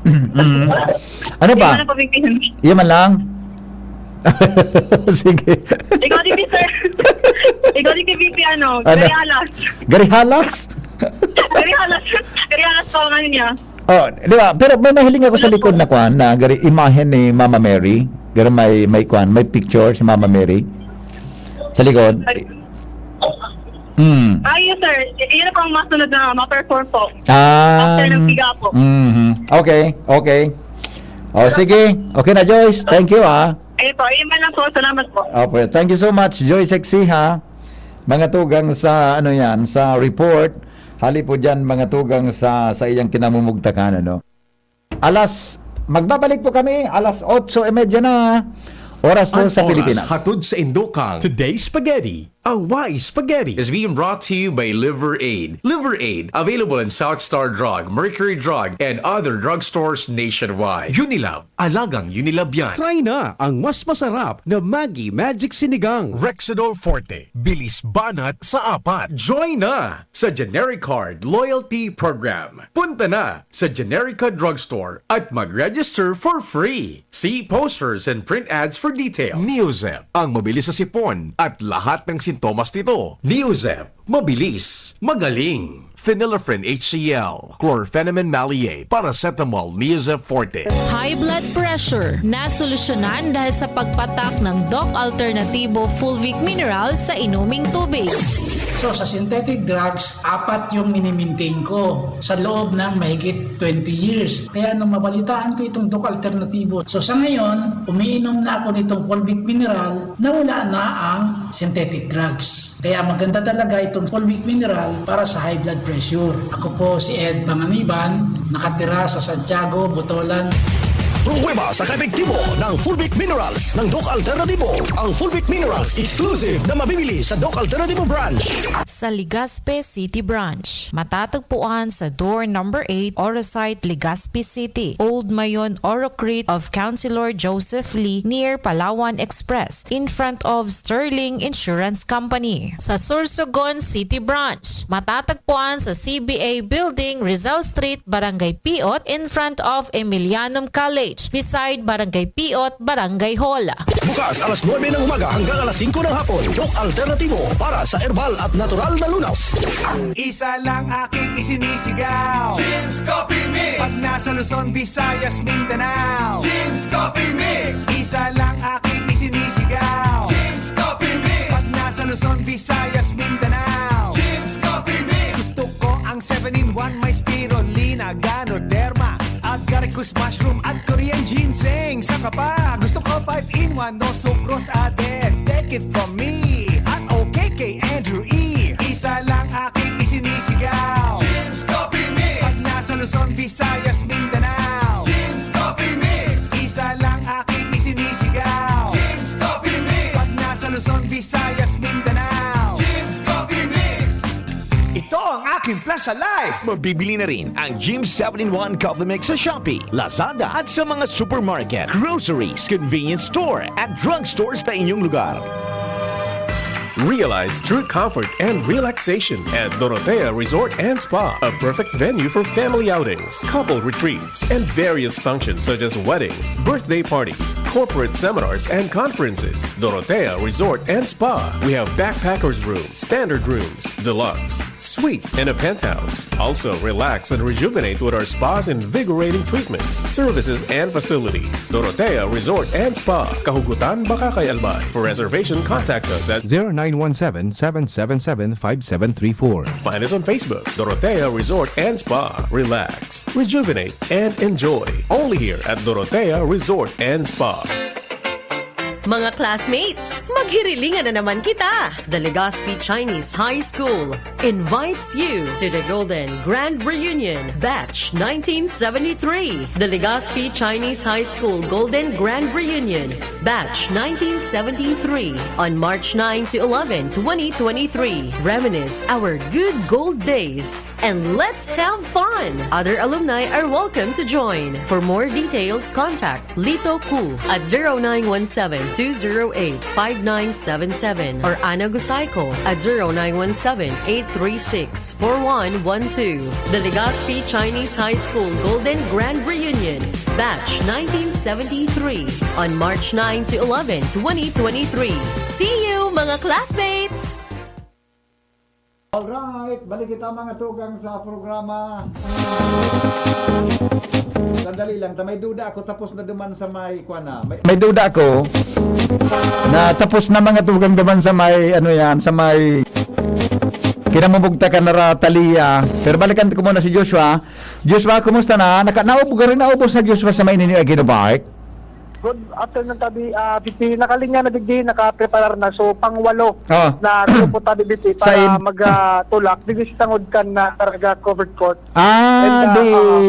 Mm. Ano Hindi pa? ko na pabigyan. Yan man lang? Sige. Ikaw din, sir. Ikaw din kay B P, ano, Ano? Garihalas. Garihalas? Garihalas. Garihalas po ang ano niya. Oh, di ba? Pero may nahiling ako sa likod na kwan, na gari imahen ni Mama Mary. Gari may, may kwan, may picture si Mama Mary. Sa likod. Ay, Hmm. ayun, sir. Y- yun na po ang masunod na ma-perform po. Ah. After ng Biga po. Mhm. Okay, okay. O, sige. Okay na, Joyce. Thank you, ah. Ayun po, yun man lang po. Salamat po. Opo, thank you so much, Joyce Exiha. Mga tugang sa, ano yan, sa report. Hali po dyan, mga tugang sa, sa iyang kinamumugtakan, ano. Alas, magbabalik po kami, alas otso y media na. Oras po Ang sa oras Pilipinas. Hatod sa indokang Today's Spaghetti. Ang Wise Spaghetti is being brought to you by Liver Aid. Liver Aid, available in South Star Drug, Mercury Drug, and other drugstores nationwide. Unilab, alagang Unilab yan. Try na ang mas masarap na Maggi Magic Sinigang. Rexidol Forte, bilis banat sa apat. Join na sa Generic Card Loyalty Program. Punta na sa Generica Drugstore at mag-register for free. See posters and print ads for details. Neozep, ang mabilis sa sipon at lahat ng sintomas nito. Neozep, mabilis, magaling. Phenylephrine H C L, chlorphenamine maleate, paracetamol, Neozep Forte. High blood pressure, nasolusyonan dahil sa pagpatak ng Doc Alternativo Fulvic Mineral sa inuming tubig. So sa synthetic drugs, apat yung minimintain ko sa loob ng mahigit twenty years. Kaya nung mabalitaan ko itong Doc Alternativo, so sa ngayon, umiinom na ako nitong Fulvic Mineral na wala na ang synthetic drugs. Kaya maganda talaga itong Fulvic Mineral para sa high blood pressure. Ako po si Ed Panganiban, nakatira sa Santiago, Botolan. Pruweba sa kaepektibo ng Fulvic Minerals ng Doc Alternativo. Ang Fulvic Minerals exclusive na mabibili sa Doc Alternativo Branch. Sa Legazpi City Branch, matatagpuan sa door number eight, Orosite, Legazpi City, Old Mayon, Orocrit of Councilor Joseph Lee, near Palawan Express, in front of Sterling Insurance Company. Sa Sorsogon City Branch, matatagpuan sa C B A Building, Rizal Street, Barangay Piot, in front of Emilianum College, beside Barangay Piot, Barangay Hall. Bukas alas nuebe ng umaga hanggang alas singko ng hapon. Doc Alternativo para sa herbal at natural na lunas. Isa lang aking isinisigaw. Jim's Coffee Mix. Pag nasa Luzon, Visayas, Mindanao. Jim's Coffee Mix. Isa lang aking isinisigaw. Jim's Coffee Mix. Pag nasa Luzon, Visayas, Mindanao. Jim's Coffee Mix. Gusto ko ang seven-in-one, may spirulina, ganoderma, agaricus mushroom at Korean ginseng. Saka pa, gusto ko five-in-one, no sucrose added. Take it from me, at okay kay Andrew E. Isa lang aking isinisigaw. Jim's Coffee Mix. Pag nasa Luzon, Visayas, Mindanao. Jim's Coffee Mix. Isa lang aking isinisigaw. Jim's Coffee Mix. Pag nasa Luzon, Visayas, Mindanao. Jim's Coffee Mix. Ito ang aking Plaza Life. Mabibili na rin ang Jim's seven-in-one Coffee Mix sa Shopee, Lazada, at sa mga supermarket, groceries, convenience store, at drugstore sa inyong lugar. Realize true comfort and relaxation at Dorotea Resort and Spa, a perfect venue for family outings, couple retreats, and various functions such as weddings, birthday parties, corporate seminars, and conferences. Dorotea Resort and Spa. We have backpackers room, standard rooms, deluxe, suite, and a penthouse. Also, relax and rejuvenate with our spa's invigorating treatments, services, and facilities. Dorotea Resort and Spa, Kahugutan, Bacacay, Albay. For reservation, contact us at zero nine one seven, seven seven seven, five seven three four. Find us on Facebook, Dorotea Resort and Spa. Relax, rejuvenate, and enjoy. Only here at Dorotea Resort and Spa. Mga classmates, maghirilingan na naman kita! The Legazpi Chinese High School invites you to the Golden Grand Reunion, Batch nineteen seventy-three. The Legazpi Chinese High School Golden Grand Reunion, Batch nineteen seventy-three, on March nine to eleven, twenty twenty-three. Reminisce our good gold days and let's have fun! Other alumni are welcome to join. For more details, contact Lito Ku at zero nine one seven, two zero eight, five nine seven seven or Ana Gusayko at zero nine one seven, eight three six, four one one two. The Legazpi Chinese High School Golden Grand Reunion, Batch nineteen seventy-three, on March nine to eleven, twenty twenty-three. See you, mga classmates! Alright, balik kita, mga tugang, sa programa. Sandali lang, ta may duda ako, tapos na duman sa may, kuwan na. May, may duda ako na tapos na, mga tugang, duman sa may, ano yan, sa may kinamumugtakan na ra Talia. Pero balikan ko muna si Joshua. Joshua, kumusta na? Naka, naubos ka rin, naubos na, Joshua, sa may ninyo ay ginabike? Good afternoon, tabi, ah, B P. Nakalinya na digdi, nakapreparar na. So, pangwalo Ah. na grupo, tabi, B P, para Sain? mag, ah, tulak. Digdi sa tangod kan na Caraga Covered Court. Ah, And, ah, di, ah.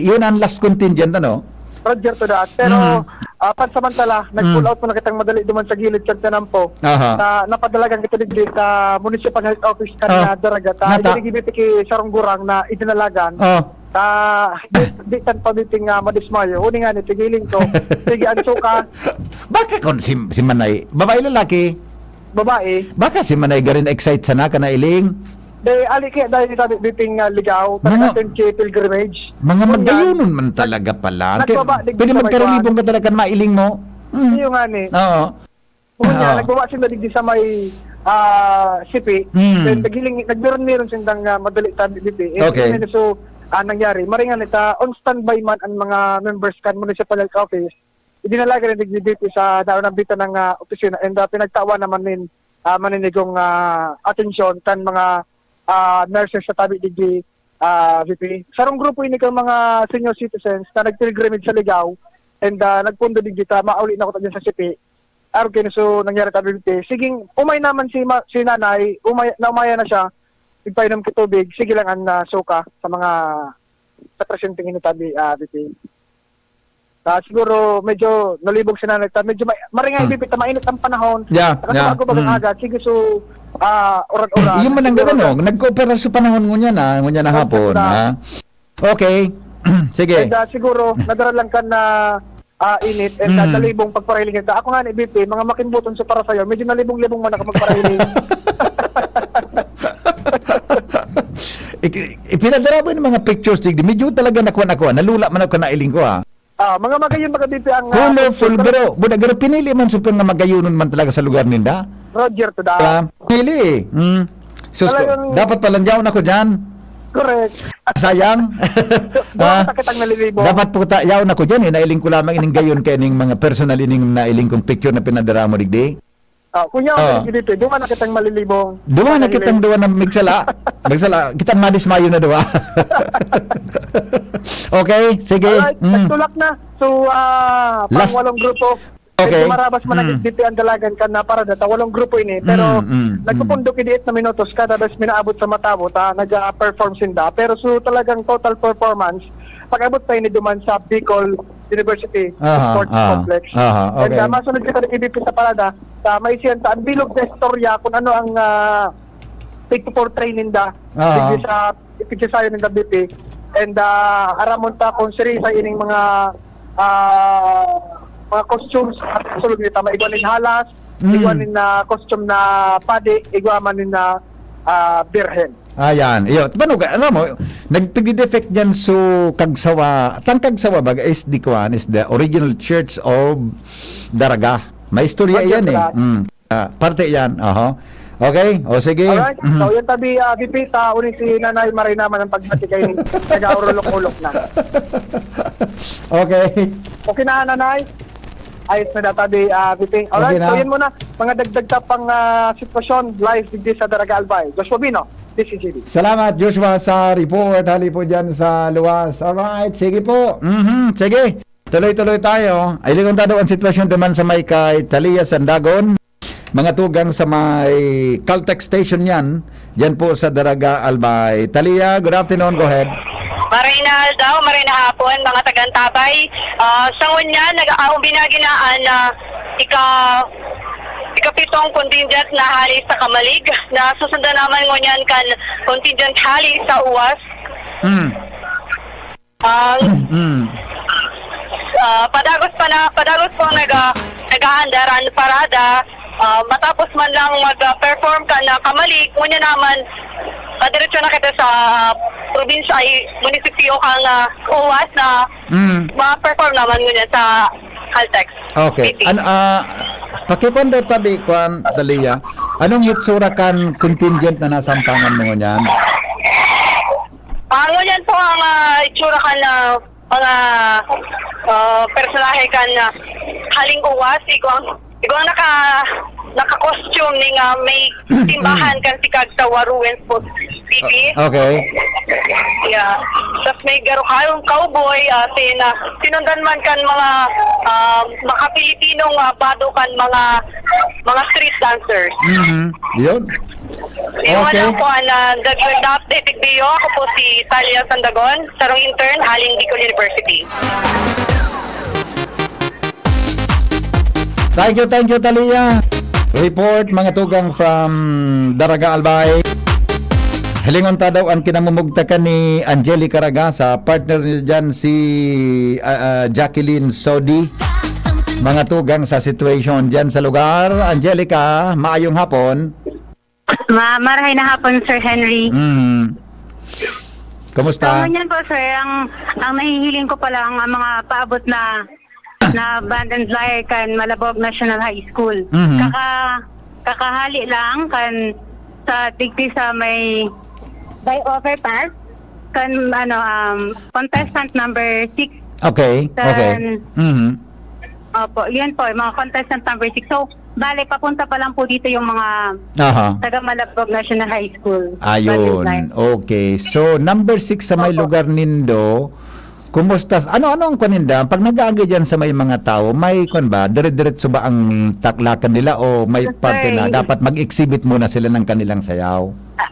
yun ang last contingent, ano? Roger to that. Pero, Mhm. ah, pansamantala, nag-pull Mm. out muna kitang madali duman sa gilid kan tinampo. Aha. Na napadalagan kita digdi sa Municipal Health Office kan Ah. na Daraga. Ta, Nata- iginigibit ki Sarong Gurang na idinalagan. Ah. Ta, di, di tan pamiting, ah, madismayo. Huni nga ni, pigiling ko. Sige, ang suka. Baka kung si, si Manay, babae, lalaki? Babae. Baka si Manay garin excite sana ka na iling? Di, ali kaya dahil tabi biting, ah, ligaw, Mga, pag-attend ki pilgrimage. mga Ngunyan, magdayunon man nag-, talaga pala. Kaya nagbaba, digdi pwede sa may magkaribong kuwan. Ka talaga na mailing mo. Mm. Iyo nga ni. Oo. Ngunyan, Oo. nagbaba sinda digdi sa may, ah, sipi. Mm. Then, naghiling-, nagmiron-miron sindang, ah, madali tabi bibi. Eh, Okay. yun, so, ah, nangyari. Maringan ita, on standby man ang mga members kan Municipal Health Office. Idinalagan na digdi sa daon ng bita ng, ah, opisina. And, ah, pinagtawan naman nin, ah, maninigong, ah, atensyon kan mga, ah, nurses sa tabi digdi, ah, V P. Sarong grupo ini kan mga senior citizens na nagpilgrimage sa Ligao and, ah, nagpundo digdi ta mauli na ko ta dyan sa sipi. Arog kayo, so, nangyari tabi, V P. Siging umay naman si ma-, si nanay, umay, naumaya na siya, nagpainom ki tubig, sige lang ang, ah, suka sa mga sa presenteng ini tabi, ah, V P. Ah, siguro medyo nalibog si nanay ta, medyo ma-, maringay Hmm. bibit na mainit ang panahon. Yeah, Saka yeah. sa bago-bagang Hmm. aga, sige, so, ah, uran-uran. Yun man ang Siguro gano'n, no? Nagkooperar sa panahon ngunyan, ah, ngunyan na Basta hapon, na. ha? Okay. Sige. And, ah, siguro, nadara lang kan na, ah, init and, ah, Mm. nalibong pagparahiling kita. Ako nga ni B P, mga makimbuton sa para sa'yo, medyo nalibong-libong man ako magparahiling. Ik-, ipinadara mo yung mga pictures, digdi. Medyo talaga nakuha-nakuha. Nalula man ako, nailing ko, ah. Ah, mga magayon, mga B P ang, ah, Colorful, picture. Pero, buda, pero pinili man sa mga magayonon man talaga sa lugar ninda. Roger to the Diba? Pili eh. Mm. Sus ko, Talagang dapat palandyaon ako dyan. Correct. Sayang. Buwan Ah, sa kitang nalilibo. Dapat po ta-, yaon ako dyan eh. Nailing ko lamang ining gayon kay ning mga personal ining nailing kong picture na pinadara mo, digdi. Ah, kunya, Ah. okay, dito, duwa na kitang malilibong. Duwa na Malilibong. kitang duwa na migsala. Migsala. Kitang madismayo na duwa. Okay, sige. Alright, Mm. nagtulak na. So, ah, pang Last walong grupo. Okay. Medyo marabas man ang Mm. D P ang dalagan kan na parada ta walong grupo ini, pero Mm, mm, mm. nagpupundok idiit na minutos kada bes minaabot sa matabot, ah, nag-perform sinda. Pero so talagang total performance, pag-abot pa ini duman sa Bicol University Aha, Sports aha, Complex. aha, And, okay. ah, masunod kita ng E B P sa parada, sa maisiyan ta ang bilog na istorya kung ano ang, ah, pigpo-portray ninda Aha. digdi sa pigsasayo ninda B P. And, ah, aramon ta kung siri sa ining mga, ah, mga costumes at sulog nita, maigwa nin halas, Mm. igwa nin, ah, costume na padi, igwa man nin, ah, ah, birhen. Ayan, iyo. Paano ka, alam mo, nagpigdidefect dyan so Kagsawa. Tang Kagsawa baga is the kwan, is the original church of Daraga. May istorya Roger iyan eh. that. Mm. Ah, parte yan. Aha. Okay? O sige. Alright. Mhm. So, yun tabi, ah, B P, ta, uni si Nanay Marina man ang pagbati kay nag-aurulok-ulok na. Okay. Okay na, Nanay? Ayos na data, di, ah, B P. Alright, Okay na. so yun muna. Mga dagdag ta pang, ah, sitwasyon live digdi sa Daraga Albay. Joshua Bino, D C G B. Salamat, Joshua, sa report. Hali po dyan sa luwas. Alright, sige po. Mhm, sige. Tuloy-tuloy tayo. Ay, likon ta daw ang sitwasyon naman sa may kay Talia Sandagon. Mga tugang sa may Caltex station yan. Diyan po sa Daraga, Albay. Talia, good afternoon. Go ahead. Maray na aldaw, maray na hapon, mga tagantabay. Ah, sa ngunyan, nag-aawang binaginaan na ika-, ikapitong contingent na hali sa Kamalig, na susundan naman ngunyan kan contingent hali sa Uwas. Hmm. Ang, Mm. ah, padagos pa na, padagos po ang naga-, nag-aandar ang parada. Ah, matapos man lang mag, ah, perform ka na Kamalig, ngunyan naman, ah, diretso na kita sa probinsya, ay, munisipyo kang, ah, Uwas na Mm. ma-perform naman ngunyan sa Caltex Okay. City. An-, ah, pakikwan daw tabi, kwan, Dalia. Anong hitsura kan contingent na nasampangan mo ngunyan? Ah, ngunyan po ang, ah, itsura kan, ah, mga, ah, personahe kan, ah, haling Uwas, igwang, igwang naka-, naka-costume ning, ah, may simbahan kan si Kagsawa Ruins po, P P. O-, okay. Yeah. Tas may garo kayong cowboy, ah, sin-, ah, sinundan man kan mga, ah, mga Pilipinong, ah, bado kan mga, mga street dancers. Mhm. Yun. Iwan Okay. lang po ang, ah, dagdag na update, Igbiyo. Ako po si Talia Sandagon, sarong intern, haling Bicol University. Thank you, thank you, Talia. Report, mga tugang from Daraga, Albay. Hilingon ta daw ang kinamumugtakan ni Angelica Raga sa partner niya dyan, si, ah, ah, Jacqueline Sodi. Mga tugang sa situation dyan sa lugar. Angelica, maayong hapon. Ma-, marahay na hapon, Sir Henry. Mm. So, Kumusta? ngunyan po, sir, ang, ang nahihiling ko pa lang, ang mga paabot na, na band and flyer kan Malabog National High School. Mhm. Kaka-, kakahali lang kan sa digdi sa may by overpass, kan, ano, um, contestant number six. Okay, Kan, okay. Mhm. Opo, yun po, yung mga contestant number six. So, bale, papunta pa lang po dito yung mga Aha. taga Malabog National High School. Ayun. Valentine. Okay. So, number six sa may Opo. lugar nindo, kumusta? Ano, ano ang kwan ninda? Pag nag-aagi dyan sa may mga tao, may kwan ba? Dire-diretso ba ang taklakan nila o may Yes, parte na sir. dapat mag-exhibit muna sila ng kanilang sayaw? Ah,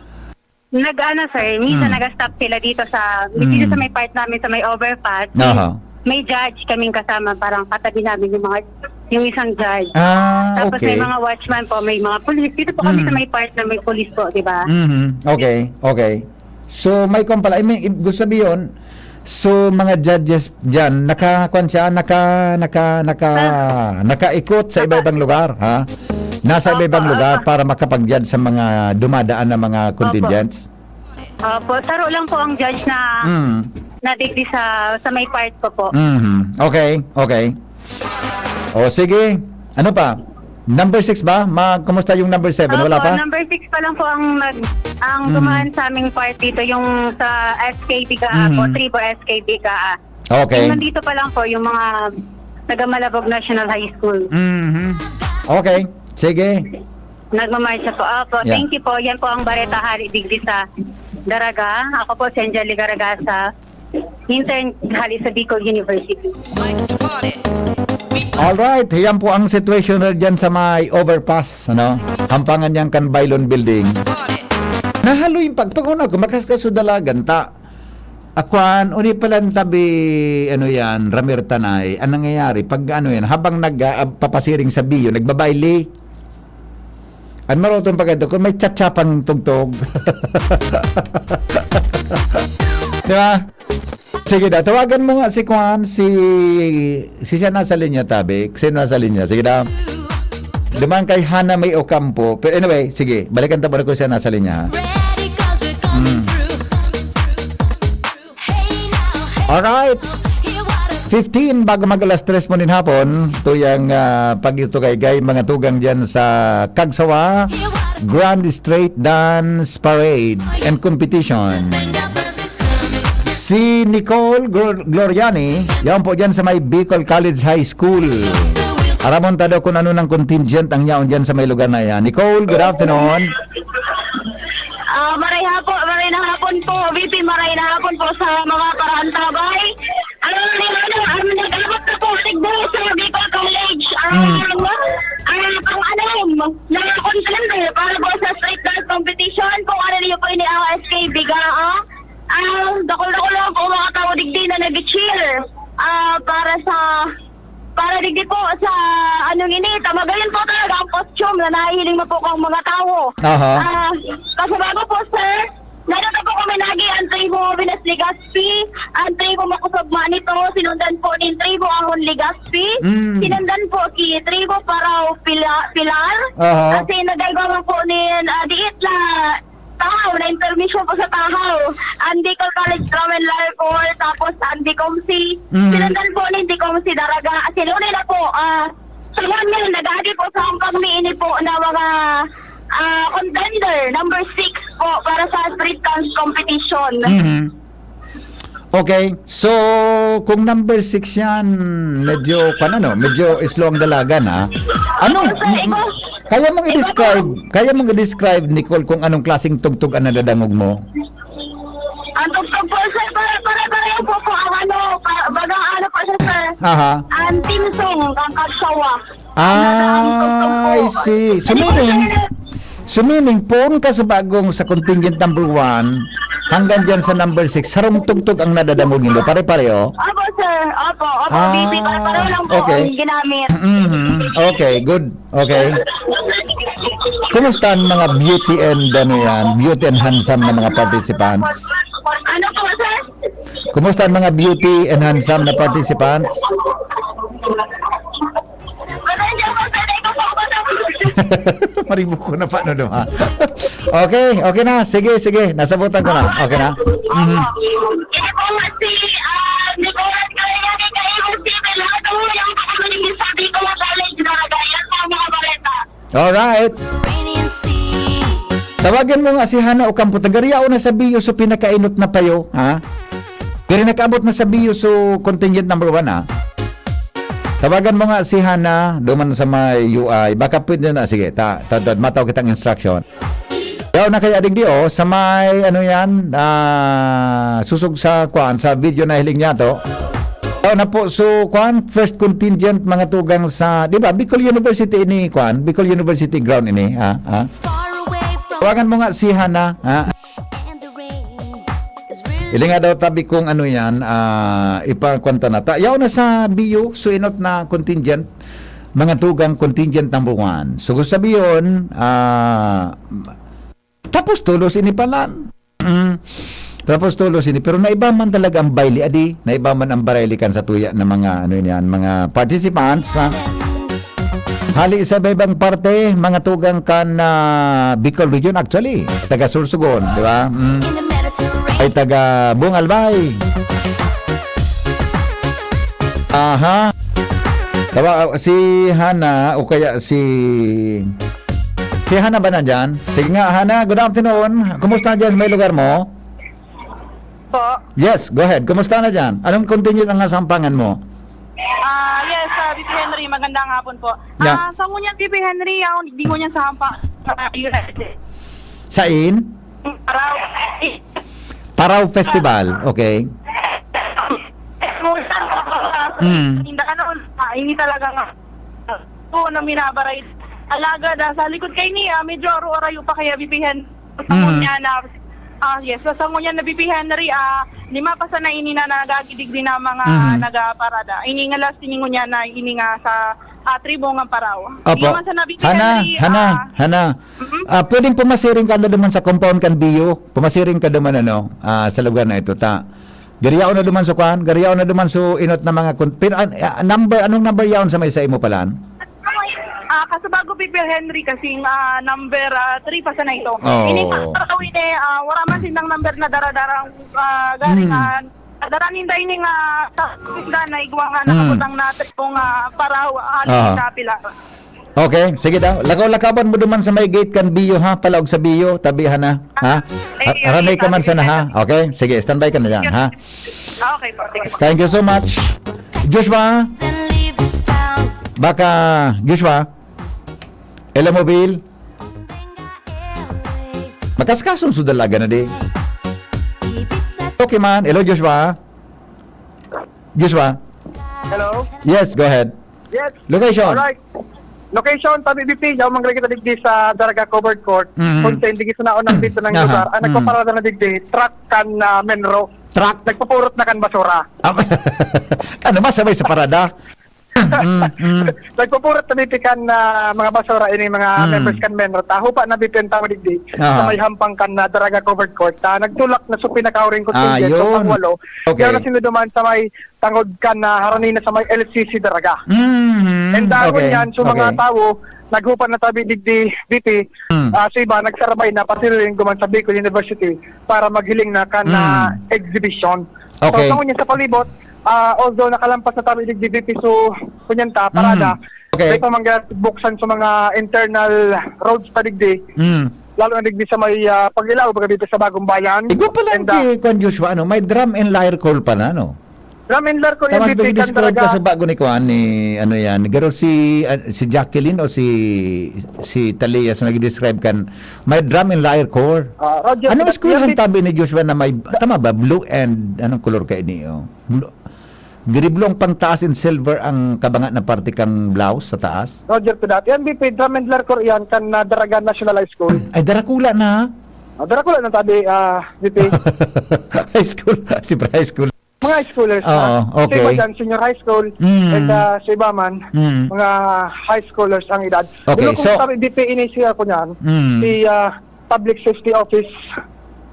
nag-ano, sir, minsan Hmm. nag-stop sila dito sa, dito Hmm. sa may part namin, sa may overpass. Aha. may judge kaming kasama, parang katabi namin yung mga, yung isang judge. Ah, Tapos may okay. mga watchman po, may mga police. Dito po kami Mm. sa may part na may police po, di ba? Mhm. Okay, okay. So, may kwan pala, I mean, gusto sabihin, so, mga judges dyan, naka, kwan siya, naka, naka, naka, nakaikot sa iba-ibang lugar, ha? Nasa Opo, iba-ibang lugar opo. para makapag-judge sa mga dumadaan na mga contingents. Opo, saro lang po ang judge na Mm. nadigdi sa, sa may part ko po. Mhm. Okay, okay. O, sige. Ano pa? Number six ba? Ma, kumusta yung number seven? Wala Opo, pa? number six pa lang po ang nag ang Mm. dumaan sa aming part dito, yung sa S K B Gaa po, Mhm. Tribo S K B Gaa. Okay. Yung nandito pa lang po, yung mga taga Malabog National High School. Mhm. Okay. Sige. Nagmamarcha po. Opo, Yeah. Thank you po. Yan po ang Bareta Hali digdi sa Daraga. Ako po si Angelica Ragasa, intern hali sa Bicol University. Alright, yan po ang situation na dyan sa may overpass, ano? Hampangan niyang kan Bailon Building. Nahaloy yung pag, pag una ko, makas-, kasudalagan, ta, akwan, uni pala ang tabi, ano yan, Ramir Tanay, ang nangyayari, pag ano yan, habang nag, ah, papasiring sa Bio, nagbabaili. Ang marutong pag ito, kung may tsatsapang tugtog. Di ba? Sige na, tawagan mo nga si Kwan, si, si siya nasa linya, tabi. Sino nasa linya? Sige na. Duman kay Hana May Ocampo. Pero anyway, sige, balikan ta muna kung siya nasa linya, ha? Ready 'cause we're coming Mm. through. Hey now, hey, Alright. hear what I Fifteen bago mag alas tres mo nin hapon, tuyang ah, pag-ito kay Gay, mga tugang dyan sa Kagsawa, Grand Straight Dance Parade and Competition. Si Nicole Glor- Gloriani, yan po dyan sa may Bicol College High School. Aramon ta daw kung ano ng contingent ang yaon dyan sa may lugar na yan. Nicole, good afternoon. Ah, maray hapon, maray na hapon po, V P, maray na hapon po sa mga karaantabay. Ang ano, ang nag-abot na po, tigbo sa Bicol College. Ang, Mm. ang, ang alam na contender para po sa street dance competition, kung ano niyo po ini ang S K Biga, ah. Ang dakol-dakol lang po mga tao digdi na nag-cheer. Ah, para sa, para digdi po sa, anong ini, tamagayon po talaga ang costume na nahihiling mo po kang mga tao. Aha. Ah, kasi bago po, sir, narito po kami lagi ang tribo Venus Legazpi, ang tribo Makusog Manito, sinundan po ni tribo Ahon Legazpi, Mm. sinundan po si tribo Parao Pila, Pilar, Aha. kasi nagagawa po ni, ah, diit na Tahaw, na intermission po sa Tahaw. Ang Bicol College Drum and Lyre Corps, tapos ang Dicomsi. Mhm. Sinundan po ni Dicomsi Daraga. Sinunod na po, ah, sa ngayon, nag-aagi po sa Hampang Miini po na mga ah, contender, number six po, para sa street dance competition. Mhm. Okay, so kung number six yan, medyo, kwan ano, medyo slow ang dalagan, ha? Anong, Sir, iba- kaya mong i-describe, kaya mong i-describe, Nicole, kung anong klaseng tugtog ang nadadangog mo? Ang tugtog po, sir, para, para, pareho po po ang ano, pa, baga ano po siya, sir. Aha. Ang theme song, ang Kagsawa. Ah, I see. So meaning, so meaning, poon ka sa bagong sa contingent number one, hanggang dyan sa number six, sarong tugtog ang nadadangog nindo. Pare-pareho? Opo, sir. Opo, opo. Ah, B B, para pareho lang po okay. Ang ginamit. Mhm. Okay, good. Okay. Kumusta ang mga beauty and ano yan, beauty and handsome na mga participants? Ano po, sir? Kumusta ang mga beauty and handsome na participants? Pasensya po, sir. Ikaw po, pasensya. Maribok ko na paano naman. Okay, okay na. Sige, sige. Nasabutan ko na. Okay na. Mhm. Ini po nga si, ah, Nicolas Galleani, Cairo City, lahat ng mga yung pagkakaling sa Bicol College na yan po ang mga baleta. Alright. Mediterranean Sea. Tawagan mo nga si Hana Ocampo. Tagariao na sa Bio, so pinakainot na payo, ha? Pero nakaabot na sa Bio, so contingent number one, ha? Tawagan mo nga si Hana, duman sa may U I. Baka pwede na. Sige, ta, ta, ta, mataw kitang instruction. Yaw na kaya digdi, oh, sa may, ano yan, ah, susog sa, kwan, sa video na hiling niya to. Yaw na po, so, kwan, first contingent, mga tugang sa, di ba, Bicol University ini, kwan, Bicol University ground ini, ha, ha? Far away from Tawagan mo nga si Hana, ha? and the rain. 'Cause we're Ili nga daw tabi kung ano yan, ah, ipakwanta na. Ta, yaw na sa B U, so inot na contingent, mga tugang contingent number one. So, kung sabiyon, ah, tapos tulos ini pala. Mm. Tapos tulos ini. Pero naiba man talaga ang baile, adi. Naiba man ang barayli kan sa tuya na mga, ano yan, mga participants, ha? Hali sa iba-ibang parte, mga tugang kan, ah, Bicol Region, actually. Taga Sorsogon, di ba? Mm. Ay taga Buong Albay. Aha. Tawa, si Hana o kaya si, si Hana ba nandyan? Sige nga, Hana, good afternoon. Kumusta na dyan sa may lugar mo? Po. Yes, go ahead. Kumusta na dyan? Anong continue ang nasampangan mo? Ah, yes, ah, B P Henry, magandang hapon po. Yeah. Ah, sa ngunyan, B P Henry, ako, di ngunyan sa hampa, sa United. Sain? Parao. Parao Festival, okay. Mm. Hindi, ano, ah, hindi talaga nga. Oo, na minabaray. Alagad, ah, sa likod kay niya, medyo aro-arayo pa kaya B P Henry. Sa Mm. ngunyan na, ah, yes, sa ngunyan na B P Henry, ah, lima pa sana ini na nagagidigdi na mga Mhm. nagaparada. Ini nga last ini ngunyan na ini nga sa, ah, tribo nga Parao. Opo. Ini man sa na B P Hana, Henry, Hana, ah, Hana. Mhm. Ah, pwedeng pumasiring ka na duman sa compound kan B U. Pumasiring ka duman, ano, ah, sa lugar na ito, ta. Gariyaon na duman sa kwan, gariyaon na duman sa inot na mga kun-, pin-, an-, ah, number, anong number yaon sa may sa imo palan? Ah, kaso bago, P P Henry, kasing, ah, number, ah, three pa sana ito. Oo. Ini, ah, ini, ah, wala man sindang number na dara-darang, ah, garing, Mm. ah, dara ninda ini nga, sa, na igwa nga Mm. nakabutang na tripong, ah, Parao, ah, Aha. sa pila. Okay, sige daw. Lakaw-lakaban mo duman sa may gate kan B U, ha? Palaog sa B U, tabihan na. Ha? Ah, eh, Ha-, haranay ka man sana, ha? Okay, sige, standby ka na dyan, ha? Ah, okay po, sige po. Thank you so much. Joshua? Baka, Joshua? Elamobil? Makaskasong sa dalaga na di. Okay man. Hello, Joshua? Joshua? Hello? Yes, go ahead. Yes. Location? Alright. Location, tabi B P, yaw man kita digdi sa Daraga Covered Court. Mm. Kung sa hindi sa naon ang dito ng Aha. lugar, ang Mm. nagpaparada na digdi, truck kan, ah, Menro. Truck? Nagpupurot na kan basura. Ah, ano, masabay sa parada? Mm, mm. Nagpupurot na digdi kan, ah, mga basura, ini mga Mm. members kan Menro. Taho pa na B P ang tao digdi. Aha. Sa may hampang kan, ah, Daraga Covered Court. Ah, nagtulak na sa pinakauring Ah, contingent, yun. sa pangwalo. Okay. Kaya na sinuduman sa may tangod kan, ah, harani na sa may L C C Daraga. Mhm. And, ah, Okay. ngunyan, so, mga Okay. tawo, naghupa na tabi digdi, B P, Mm. ah, sa iba, nagsarabay na pasiring duman sa Bicol University para maghiling na kan, Mm. ah, exhibition. Okay. So, sa ngunyan sa palibot, ah, although nakalampas na tabi digdi, B P, so, ngunyan ta, parada, Mm. Okay. may pamangga buksan sa mga internal roads pa digdi. Mm. Lalo na digdi sa may, ah, pag-ilaw, baga dito sa Bagong Bayan. Igwa pala And, ang ah, kay Kwan Joshua, ano, may drum and lyre call pala, no? Drum and lyre call, Tama, M V P, pag-describe ka Candaraga. Sa bago ni Kwan, ni, ano yan, garo si, ah, si Jacqueline o si, si Talia, so nag-describe kan, may drum and lyre corps. Ah, Roger, Anong Roger, eskwelahan Roger. tabi ni Joshua na may, tama ba, blue and, anong color kayo niyo? Blue, giri blue ang pangtaas and silver ang kabanga na parte kang blouse sa taas? Roger to that. Yan, B P, drum and lyre corps yan, kan, ah, Daraga National High School. Ay, darakula na. Ah, darakula na tabi, ah, B P. High school, siyempre high school. Mga high schoolers, Oo, ah. Sa iba okay. dyan, senior high school, Mm. and, ah, sa iba man, Mm. mga high schoolers ang edad. Okay, Dulo kong so tabi, B P, ini siya ko niyan, Mm. si, ah, Public Safety Office,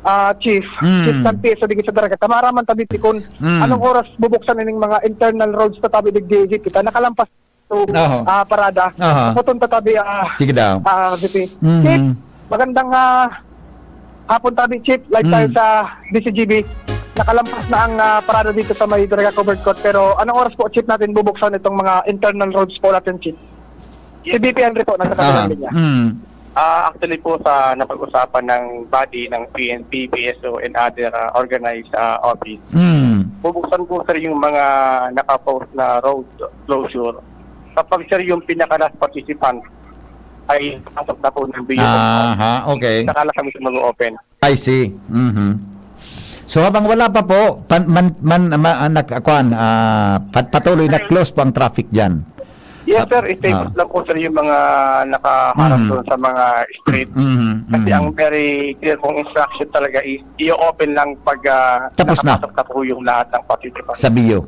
ah, Chief, Mm. Chief ng P S O digdi sa Daraga. Tamara man tabi, P, kung Mm. anong oras bubuksan ining mga internal roads sa tabi digdi, kita nakalampas to, Aha. ah, parada. Aha. Sa punta tabi, ah, Sige daw. ah, V P. Mhm. Chief, magandang, ah, hapon tabi, Chief. Live tayo Mm. sa D C G B. Nakalampas na ang, ah, parada dito sa may Daraga Covered Court. Pero anong oras po, Chief, natin bubuksan itong mga internal roads po natin, Chief? Si V P Henry po, nasa kabilang Ah, linya. mm. Ah, actually po, sa napag-usapan ng body ng P N P, P S O, and other, ah, organized, ah, office, Mm. bubuksan po, sir, yung mga nakapost na road closure. Kapag, sir, yung pinaka-last participant ay pasok na po ng B U. Aha, okay. Saka lang kami mag-open. I see. Mhm. So, habang wala pa po, pan-, man, man, ma-, ah, nag-, kwan, ah, pat-, patuloy na close po ang traffic dyan. Yes, sir. Stay put lang po, sir, yung mga nakaharap doon sa mga street. Mhm, Kasi mhm. ang very clear pong instruction talaga is i-open lang pag ah, Tapos na. nakapasok na po yung lahat ng participants. Sa B U.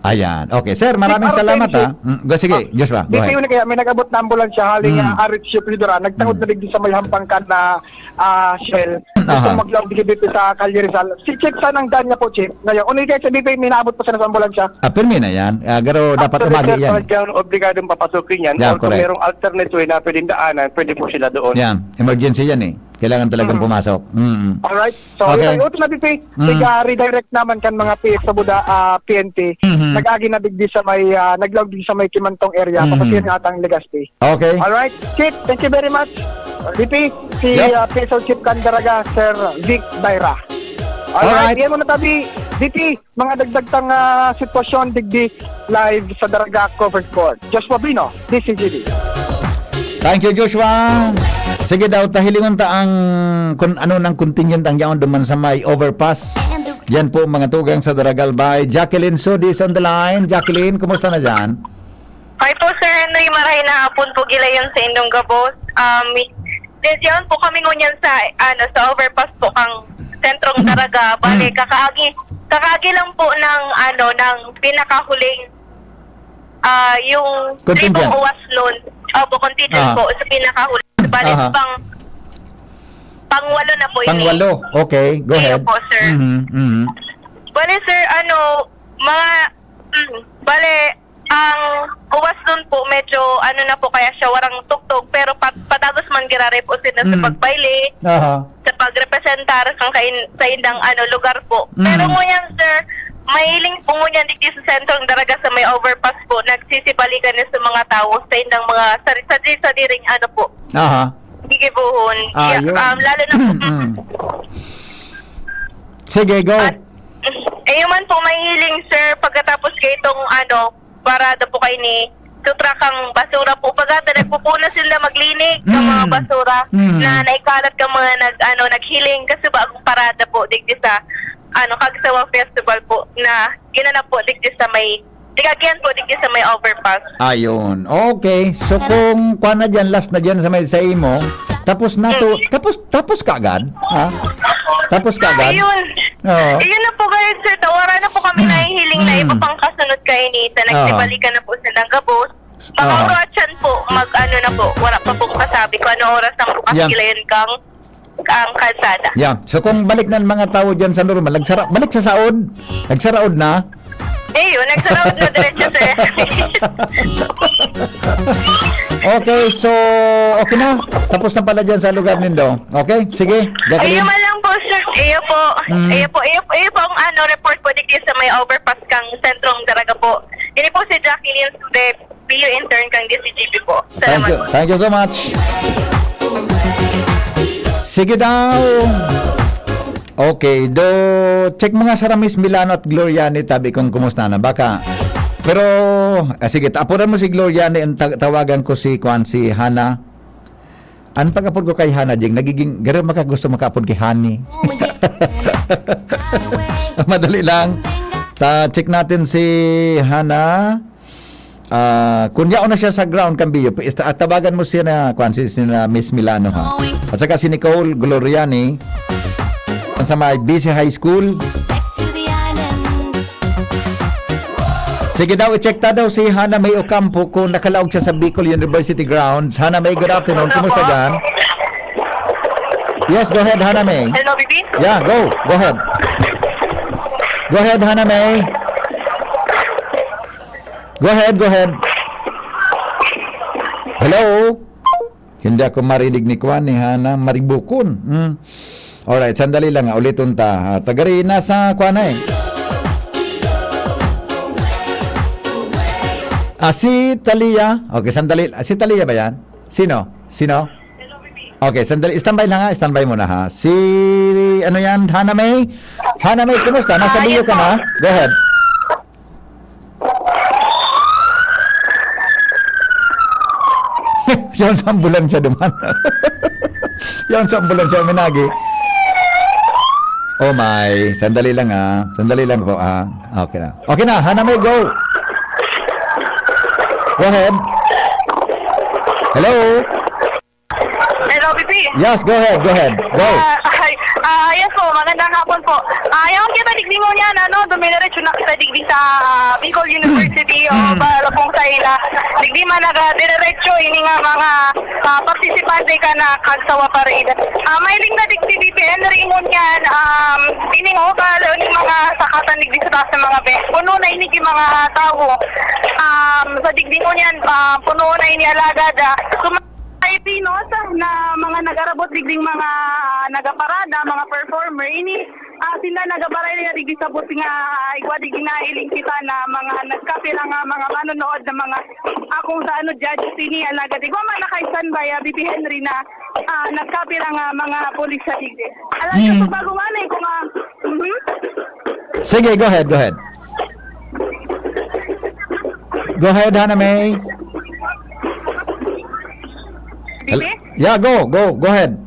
Ayan. Okay, sir, maraming Sir, salamat, thank you. ha. Mm, go, sige, Ah, Joshua, go Di ahead. kayo na kaya, may nag-abot na ambulansya, hali nga, Mm. Arit Ship Lidora, nagtangod Mm. na digdi sa may hampang kan na, ah, Shell. Gusto Aha. maglaog digdi sa Kalye Rizal. Si Chief, saan ang daan niya po, Chief? Ngayon, unay kayo sa B P, may naabot pa sana sa ambulansya. Ah, pirmi na yan. Ah, garo, dapat Actually, umagi sir, yan. talagang obligadong papasukin yan. Yan, Or kung correct. merong alternate way na pwedeng daanan, pwede po sila doon. Yan. Emergency yan eh. Kailangan talagang Mm. pumasok. Mm. Alright. So, Okay. yun, ito na, B P. Mm. Tiga redirect naman kan mga P F sa Buda, ah, P N P. Mhm. Nag-agi na digdi sa may, ah, naglaog digdi sa may Kimantong area. Mhm. Papasir nga atang Legazpi. Okay. Alright. Chief, thank you very much. B P, si, Yep. ah, P S O Chief kan Daraga, Sir Vic Daira. Alright. Alright. Yan muna tabi, B P, mga dagdag tang, ah, sitwasyon digdi live sa Daraga Covered Court. Joshua Bino, D C G B. Thank you, Joshua. Sige daw, tahilingon ta ang kun ano nang contingent ang yaon duman sa may overpass. Yan po, mga tugang sa Daraga Albay. Jacqueline Sudi is on the line. Jacqueline, kumusta na dyan? Hi po, Sir Henry. Marahay na hapon po, gilayon sa indong gabos. Um, diyan po kami ngunyan sa, ano, sa overpass po kang Sentrong Daraga. Bale, Mm. kakaagi, kakaagi lang po ng, ano, ng pinakahuling, ah, yung Contingent. tribong uwas nun. Opo, contingent Ah. po sa pinakahuling. Bale, Aha. pang, pang walo na po ini. Pang walo. Okay, go Iyo ahead. po, sir. Mhm, mhm. Bale, sir, ano, mga, mm, bale, ang uwas dun po, medyo ano na po kaya siya, warang tugtog, pero pat-, padagos man giraray po sila sa Mm. pagpaili, Aha. sa pagrepresentar sa kain-, sa indang ano, lugar po. Mm. Pero ngunyan, sir, mahiling po ngunyan digdi sa sentrong Daraga sa may overpass po, nagsisibalikan na sa mga tawo sa indang mga sari-, sari-, sariring ano po, Aha. gigibuhon. Ah, Iya, yun. um, lalo na po, Mm. Sige, go. At, eh, yun man po, mahiling, sir, pagkatapos kaitong, ano, parada po kayo ni Sutra kang basura po. Pagkata nagpupuno sila maglinig ng mga Mm. basura Mm. na naikalat kang mga nag-, ano, naghiling kasi bagong parada po digdi sa, ano, Kagsawa Festival po na ginanap po digdi sa may, tigagian po digdi sa may overpass. Ayun. Okay. So, kung kuwan na dyan, last na dyan sa may, sa imo, tapos na to, Mm. tapos, tapos ka agad? Ha? Tapos ka agad? Ayun. Oo. Ayun na po, guys, sir. Tawara na po kami Mm. nahihiling na Mm. iba pang kasunod kainita. Aha. Nagsibalikan na po silang gabos. Aha. Makauro at siyan po, mag-ano na po. Wala pa pong kasabi kung ano oras ang bukas Yan. kilayan kang, ang kalsada. Yeah. So, kung balik na ang mga tao dyan sa normal, nagsara-, balik sa saod, nagsaraod na. Eh, yun, nagsaraod na diretso, sir. Okay, so, okay na. Tapos na pala dyan sa lugar nindo. Okay, sige, Jacqueline. Ayun man lang po, sir. Iyo po. Mm. Iyo po, iyo, iyo po ang ano, report po digdi sa may overpass kang Sentrong Daraga po. Ini po si Jacqueline Sude, P U intern kang D C G B po. Thank Salamat you. po. Thank you so much. Sige daw. Okay, do check mo nga sa Ramis Milano at Gloriani, tabi kung kumusta na. Baka, pero, ah, sige, tapuran mo si Gloriani, ang ta-, tawagan ko si, kuan, si Hana. Ang pag-apod ko kay Hana, Jing, nagiging, garo maka gusto makaapod kay Honey. Madali lang. Ta, check natin si Hana. Ah, kung yaon na siya sa ground, Kambiyo, ista-, at tawagan mo siya na, kwan, si, si na Miss Milano, ha? At saka si Nicole Gloriani, sa may B C High School. Sige daw, i-check ta daw si Hana May Ocampo kung nakalaog siya sa Bicol University grounds. Hana May, good afternoon. Kumusta dyan? Yes, go ahead, Hana May. Hello, B B. Yeah, go. Go ahead. Go ahead, Hana May. Go ahead, go ahead. Hello? Hindi ako marinig ni Kwan, ni Hana. Maribukon. Hmm. Alright, sandali lang, ah. Uliton ta. Ah, tagari, nasa Kwan na eh. Ah, si Talia. Okay, sandali. Ah, si Talia ba yan? Sino? Sino? Okay, sandali. Standby lang ha. Standby muna ha. Si, ano yan? Hana May? Hana May, kumusta? Nasa Ah, B U ka na? Go ahead. Yan sa ambulansya duman. Yan sa ambulansya, minagi. Oh my. Sandali lang ha. Sandali lang po ha. Okay na. Okay na. Hana May, go. Go ahead. Hello? Hello, B P. Yes, go ahead, go ahead. Go. Ah, ay, ah, yes po, magandang hapon po. Ah, yaon kita digdi ngunyan, ano, dumiretso na kita digdi sa, ah, Bicol University o Mm. ba, lapong sa ila. Digdi man naga diretso ini nga mga, ah, partisipante kan Kagsawa Parade. Ah, mahiling na digdi, B P Henry, ngunyan, um, ini nga ogal, ini mga sakatan digdi sa taas ng mga bench. Puno na ini yung mga tao. Um, sa digdi ngunyan, ah, puno na ini alagad, ah, suma- Ay, pinos na mga nag-arabot digding mga nagaparada, mga performer. Ini, ah, sinda nagabaray na digdi sabot nga, ah, igwa digdi nahiling kita na mga nagkapira nga mga manonood na mga, ah, kung sa ano, judge sini, alagad igwa man naka-standby, ah, B P Henry na, ah, nagkapira nga mga pulis sa digdi. Alagad Hmm. sa bago man eh, kung, ah, mhm. Sige, go ahead, go ahead. Go ahead, Hana May. Bibi? Yeah, go, go, go ahead.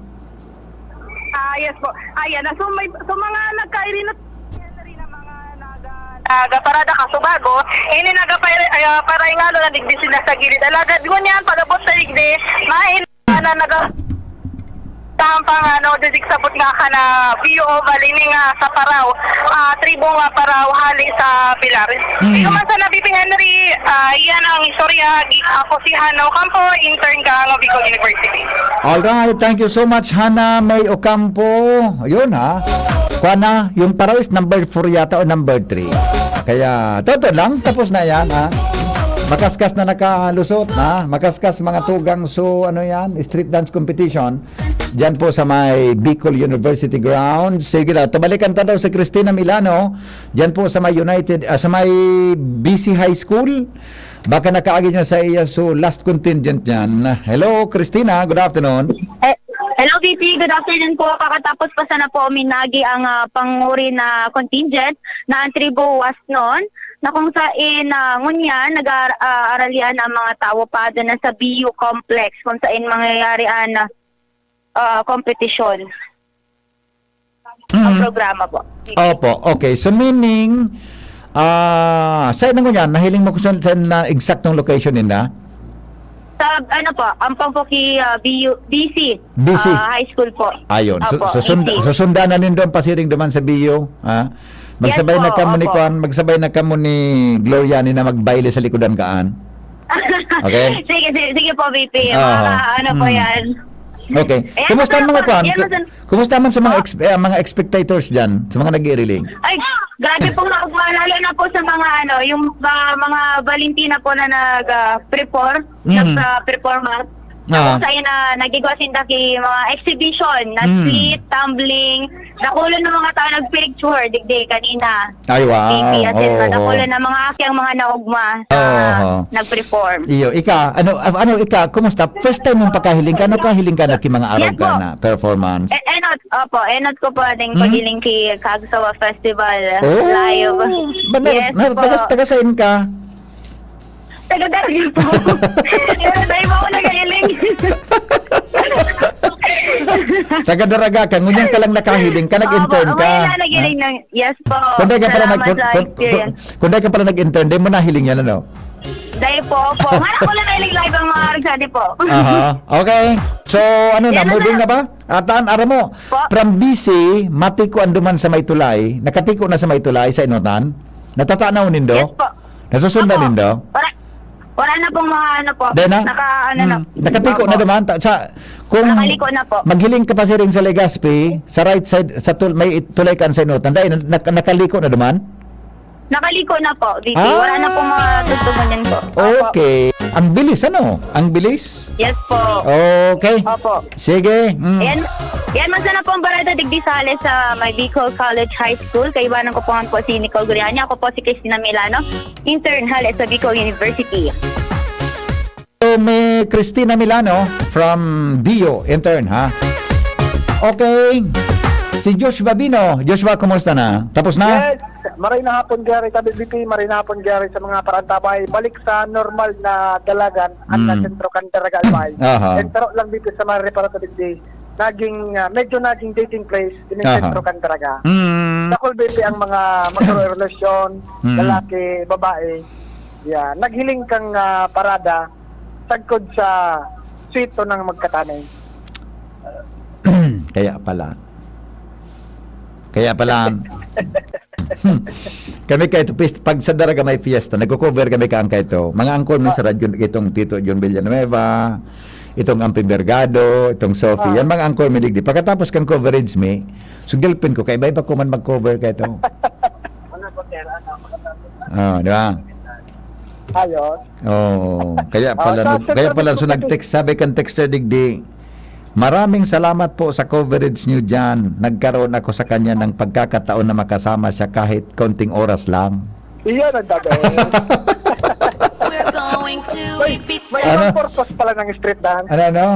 Ah, yes po. Ayan, so may, so mga nagkairinot na mga naga-, nagaparada ka Subago, ini nagapay-, ay, ah, paray nga, no, nadigdi sila sa gilid. Alagad ngunyan, pag-abot sa digdi, main-, na naga-, tampang, ano, didig sabot nga ka na B U O, bali ni nga sa Parao, ah, tribo nga Parao, hali sa Pilar. Hmm. Di ko man sana, B P Henry, ah, iyan ang istorya. Gi-, ako si Hana Ocampo, intern ka ng Bicol University. Alright, thank you so much, Hana May Ocampo. Yun, ha. Kuha na, yung Parao is number four yata o number three. Kaya, totoo lang, tapos na yan, ha. Makaskas na nakalusot, ha. Makaskas mga tugang, so, ano yan, street dance competition. Diyan po sa may Bicol University ground. Sige daw, tabalikan ta daw si Christina Milano. Diyan po sa may United, ah, sa may B C High School. Baka nakaagi niya sa iya, so last contingent niyan. Hello, Christina. Good afternoon. Eh, hello, V P. Good afternoon po. Kakatapos pa sana po minagi ang, ah, panguri na contingent na ang tribo Wasnon, na kung sain, ah, ngunyan nag-aaralian ang mga tawo pa doon na sa B U complex kung sain mangyayari ang, ah, kompetisyon. Ang Mm. programa po. Opo, okay. So meaning, ah, sa inyo yan, nahiling mo kung saan, saan na eksaktong location ninda? Sa, ano po, ampang po ki, ah, B U, B C, B C. Ah, high school po. Ayun. Su-, Opo, susund-, B C. Susundan na nindo ang pasiring duman sa B U, ha? Yes Magsabay po, na kamo ni opo. Kwan, magsabay na kamo ni Gloria ni na magbaile sa likodan kaan. Okay? Sige, sige, sige po, V P. Aha. Mga ano po Mm. yan. Okay. Ayan, Kumusta ang mga masarap kwan? po. Ayan, Ku-, masarap. kumusta man sa mga Ah. ex-, eh, mga spectators dyan? Sa mga nag-iiriling? Ay, grabe pong naugma, lalo na po sa mga ano, yung, ah, mga Valentina po na nag, ah, perform, Mm. nag, ah, performance. Ah. Ako sa ina, nagigwa sinda ki mga exhibition, na Mm. split, tumbling, nakulo ng mga tao nagpicture, digdi, kanina. Ay, wow. P P, as in, Oo, madakulo oo. na mga aki ang mga naugma na Oo, oo. nag-perform. Iyo, ika, ano, ano, ika, kumusta? First time mong pagkahiling ka? Ano kahiling ka na ki mga Yes arog ka po. na performance? E-, enot, opo, enot ko po ding Hmm? paghiling ki Kagsawa Festival Oh, live. ba na, Yes na, po. taga, taga saan ka? Taga Daraga po. Pero dahil mo ako naghiling. Taga Daraga ka, ngunyan ka lang nakahiling ka, Opo, nag-intern ka. ngayon lang naghiling Ha? ng, yes po. Kung di ka pala nag-, Salamat kung, sa kung, kung, experience. kung di ka pala nag-intern, di mo nahiling yan, ano? Dahil po, opo. Nga ako lang nahiling live ang mga arog sa di po. Aha. Okay. So, ano na, Yan na moving na. na ba? Atan, aram mo, Po? from B C, matiko ang duman sa may tulay. Nakatiko na sa may tulay, sa Inotan. Natatanaw nindo? Yes po. Nasusundan Opo. nindo? Wala, wala na pong mga ano po. Di na? Naka, ano na. Hmm. Nakatiko Opo. na duman. Ta-, sa, kung Nakaliko na po. maghiling ka pa siring sa Legazpi, sa right side, sa tul-, may tulay kan sa Inotan. Dahil nak-, nakaliko na duman? Nakaliko na po, V P. Wala na pong mga Ah! tugtugan yan po. Opo. Okay. Ang bilis, ano? Ang bilis? Yes po. Okay. Opo. Sige. Mm. Yan, yan, masana po ang barada digdi sa hali sa may Bicol College High School. Kaibanan ko po nga po si Nicole Guriani. Ako po si Christina Milano, intern hali sa Bicol University. So, may Christina Milano from B U, intern, ha? Okay. Si Josh Babino. Joshua, kumusta na? Tapos na? Yes, maray na hapon, Gary, tabi B P, maray na hapon, Gary, sa mga parantabay. Balik sa normal na dalagan at Mm. na sentro kan Daraga Albay. Aha. Entero lang dito sa mga reparato digdi. Naging, ah, medyo naging dating place din yung Aha. sentro kan Daraga. Mm. Dakul B P ang mga magkarelasyon, Mm. lalaki, babae. Yeah, naghiling kang, ah, parada sagkod sa sweet ng magkatanay. Kaya pala. Kaya pala. Kami kaito, pis- pag sa Daraga may fiesta, nagko-cover kami kaang kaito. Mga angkol mi sa radyo, itong Tito John Villanueva, itong Amping Vergado, itong Sophie. Yan mga angkol mi digdi. Pagkatapos kang coverage mi, so girlfriend ko, kaiba-iba ko man mag-cover kaito. Oh, di ba? Ayos. Oh, kaya Oh, pala sa nag- kaya Central pala so Luzon, nag-text, sabi kan texter digdi, "Maraming salamat po sa coverage niyo diyan. Nagkaroon ako sa kanya ng pagkakataon na makasama siya kahit konting oras lang." Iyon ang dapat. We're going to May, Ibiza. may Ano? Ibang purpose pala ng street dance. Ano, ano?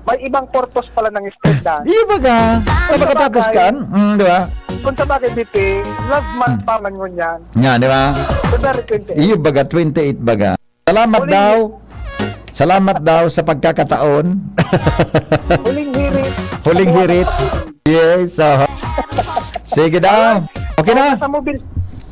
May ibang purpose pala ng street dance. Iyo baga. Sa pagkatapos kan, mm, di ba? Kung sa bagay, B P, love month pa man ngunyan. Nga, di ba? February twenty. Iyo baga, twenty-eight baga. Salamat Huling- daw. Salamat daw sa pagkakataon. Huling hirit. Huling hirit. Yes. So, sige daw. Okay na? Nasa mobile.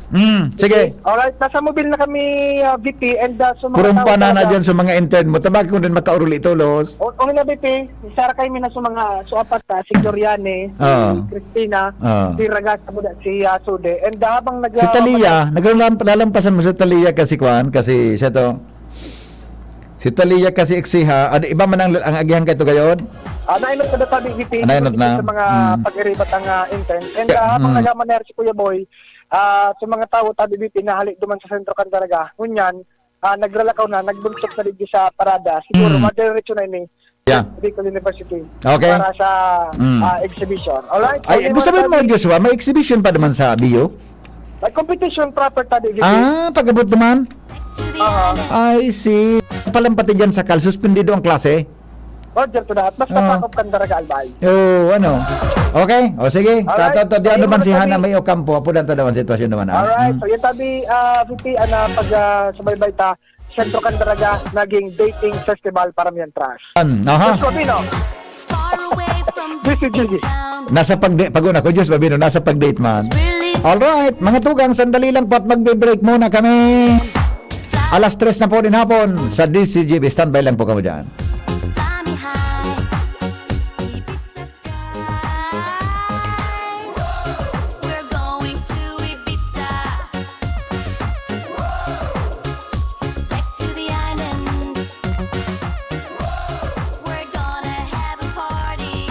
Mm, sige. Alright, nasa mobile na kami, ah, V P, and uh, sa mga Purong tao panana talaga. Dyan sa mga intern mo. Tabaki ko din makauruli tulos. O, okay na, V P. Sara kayo na sa mga suapat, ah, si Gloriane, si Ah. Christina, Ah. si Ragas, si, ah, Sude. And uh, habang nag- Si Talia, naglalampasan mo si Talia kasi kwan, kasi siya to. Si Talia kasi eksiha, ano, iba man ang, ang agihan kaito gayon? Ah, nainot na data, V P. Ah, nainot na. Sa mga Mm. pag-iribat ang ah, intern. And Yeah, ah, habang mm. nagamaneher si Kuya Boy, ah, sa mga tao, tabi, V P, nahali duman sa sentro kan Daraga. Ngunyan, ah, nagralakaw na, nagbunsok na digdi sa parada. Siguro, Mm. madiretso na ini. Yeah. Bicol University. Okay. Para sa Mm. ah, exhibition. Alright? Ay, Kuya gusto Boy, mo, Joshua, may exhibition pa naman sa B U? May competition proper, tabi, V P. Ah, pag-abot naman? To the Ah. island. I see. Palampati dyan sa Cal, suspendido ang klase. Roger to that. Basta Ah. pakop kan Daraga, Albay. Oh, ano? Okay, o sige. Alright. Tato, to, di ano Ayun, man si tabi. Hana may Ocampo, apo lang tadawan sitwasyon naman, ah. Alright. Mm. So, yun, tabi, ah, V P, ana, pag ah, subaybay ta, Sentro kan Daraga, naging dating festival para mientras. An, aha. Diyos ko, Pino. Far away from This is Gigi. town. Nasa pag-date, pag-una ko, Diyos, babino, nasa pag-date man. Really Alright, mga tugang, sandali lang po at magbe-break muna kami. Alas tres na po din hapon sa D C G B. Standby lang po kamo dyan. Fly me high. Ibiza sky. We're going to Ibiza. Back to the island. We're gonna have a party.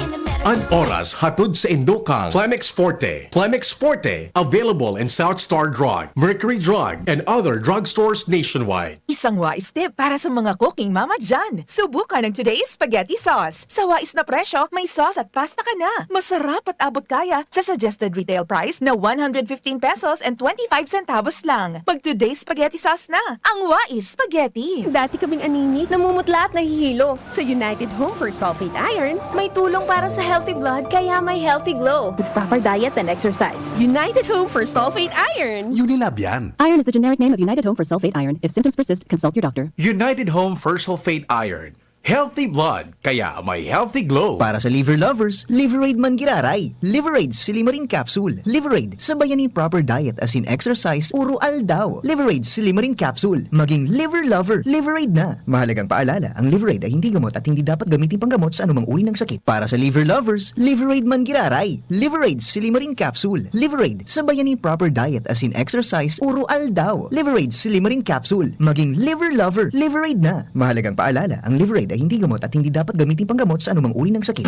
In the An Mediterranean. oras hatod sa indo kan Plemex Forte. Plemex Forte, available in South Star Drug, Mercury Drug, and other drugstores nationwide. Isang wais tip para sa mga cooking mama dyan. Subukan ang Today's Spaghetti Sauce. Sa wais na presyo, may sauce at pasta ka na. Masarap at abot kaya sa suggested retail price na one hundred fifteen pesos and twenty-five centavos lang. Mag Today's Spaghetti Sauce na. Ang wais spaghetti. Dati kaming anemic, namumutla at nahihilo. Sa United Home for Sulfate Iron, may tulong para sa healthy blood, kaya may healthy glow. With proper diet and exercise. United Home for Sulfate Iron. Unilab yan. Iron is the generic name of United Home for Sulfate Iron. If symptoms persist, consult your doctor. United Home for Sulfate Iron. Healthy blood, kaya may healthy glow. Para sa liver lovers, Liver Aid man giraray. Liver Aid Silimarin Capsule. Liver Aid, sabayan nin proper diet asin exercise, uro aldaw. Liver Aid Silimarin Capsule. Maging liver lover, Liver Aid na. Mahalagang paalala, ang Liver Aid ay hindi gamot at hindi dapat gamitin panggamot sa anumang uri ng sakit. Para sa liver lovers, Liver Aid man giraray. Liver Aid Silimarin Capsule. Liver Aid, sabayan nin proper diet asin exercise, uro aldaw. Liver Aid Silimarin Capsule. Maging liver lover, Liver Aid na. Mahalagang paalala, ang Liver Aid ay hindi gamot at hindi dapat gamitin panggamot sa anumang uri ng sakit.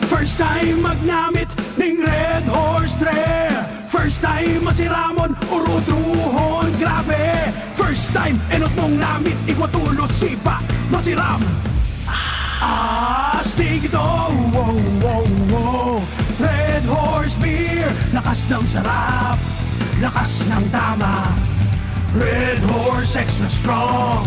First time magnamit ning Red Horse Dre. First time masiramon, urutrohon, grabe. First time, enot mong namit, igwa tulos, sipa, masiram. Astig ito, wow, wow, wow. Red Horse Beer, lakas ng sarap, lakas ng tama. Red Horse Extra Strong,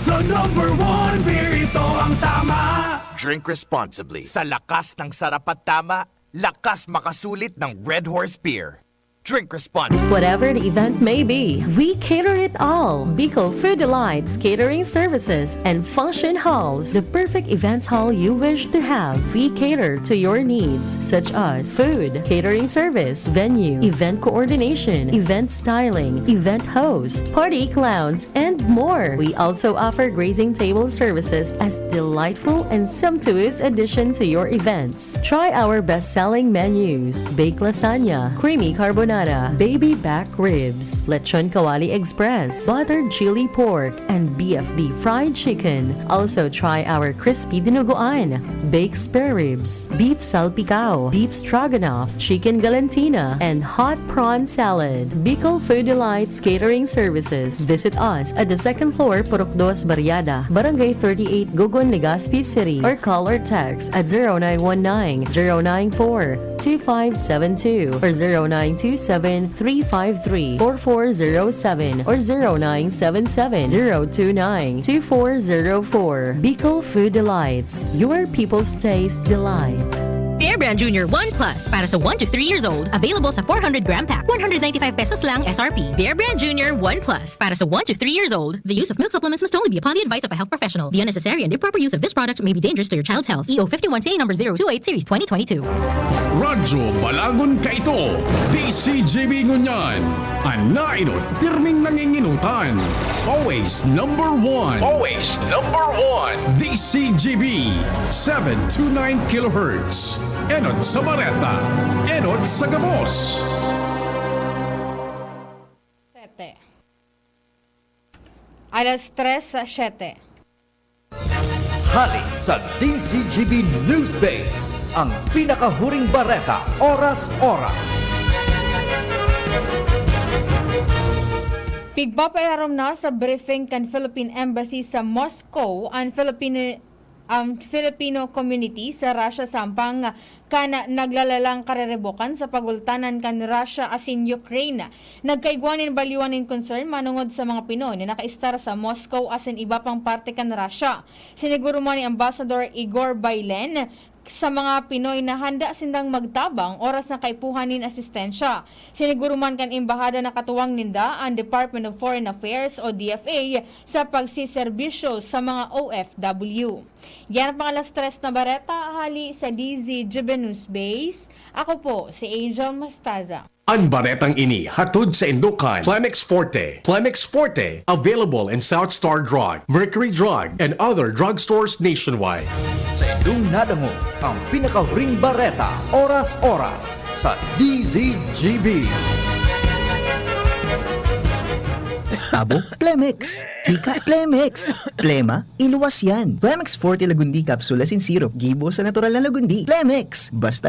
the number one beer, ito ang tama. Drink responsibly. Sa lakas ng sarap at tama, lakas makasulit ng Red Horse Beer. Drink responsibly. Whatever the event may be, we cater it all. Bicol Food Delights Catering Services and Function Halls, the perfect events hall you wish to have. We cater to your needs, such as food, catering service, venue, event coordination, event styling, event host, party clowns, and more. We also offer grazing table services as delightful and sumptuous addition to your events. Try our best-selling menus: baked lasagna, creamy carbonara, baby back ribs, lechon kawali express, buttered chili pork, and B F D fried chicken. Also try our crispy dinuguan, baked spare ribs, beef salpicao, beef stroganoff, chicken galantina, and hot prawn salad. Bicol Food Delights Catering Services. Visit us at the second floor, Purok Dos Barriada, Barangay thirty-eight, Gogon, Legazpi City, or call or text at zero nine one nine, zero nine four, two five seven two or zero nine two seven, three five three, four four zero seven or zero nine seven seven, zero two nine, two four zero four. Bicol Food Delights, your people's taste delight. Bear Brand Junior one plus para sa one to three years old. Available sa four hundred gram pack. One hundred ninety-five pesos lang S R P. Bear Brand Junior one plus para sa one to three years old. The use of milk supplements must only be upon the advice of a health professional. The unnecessary and improper use of this product may be dangerous to your child's health. E O fifty-one C A number zero two eight series twenty twenty-two. Radyo Balagon Kaito, D C G B Ngunyan. An nainot, pirming nanginginutan. Always number one. Always number one. D C G B, seven two nine kilohertz. Enot sa Bareta, enot sa Gabos. Sete. Alas tres sa siyete. Hali sa D C G B News Base, ang pinakahuring bareta, oras-oras. Pigpapailarom na sa briefing kan Philippine Embassy sa Moscow an Filipino, ang Filipino community sa Russia sampang kan naglalalang kariribokan sa pagultanan kan Russia asin Ukraine. Nagkaigwa nin baliwan nin concern manongod sa mga Pinoy na nakaistar sa Moscow asin iba pang parte kan Russia. Siniguro man ni Ambassador Igor Baylen sa mga Pinoy na handa sindang magtabang oras na kaipuhan nin asistensya. Siniguro man kan embahada na katuwang ninda an Department of Foreign Affairs o D F A sa pagsiserbisyo sa mga O F W. Yan ang pang alas tres na bareta hali sa D Z G B News Base. Ako po si Angel Mostaza. An baretang ini hatod saindo kan Plemex Forte. Plemex Forte, available in South Star Drug, Mercury Drug, and other drugstores nationwide. Saindong nadangog ang pinakahuring bareta, oras-oras, sa D Z G B. Abo, Plemex. Hika, Plemex. Plema, iluwas yan. Plemex Forte Lagundi Capsule asin Syrup, gibo sa natural na lagundi. Plemex, basta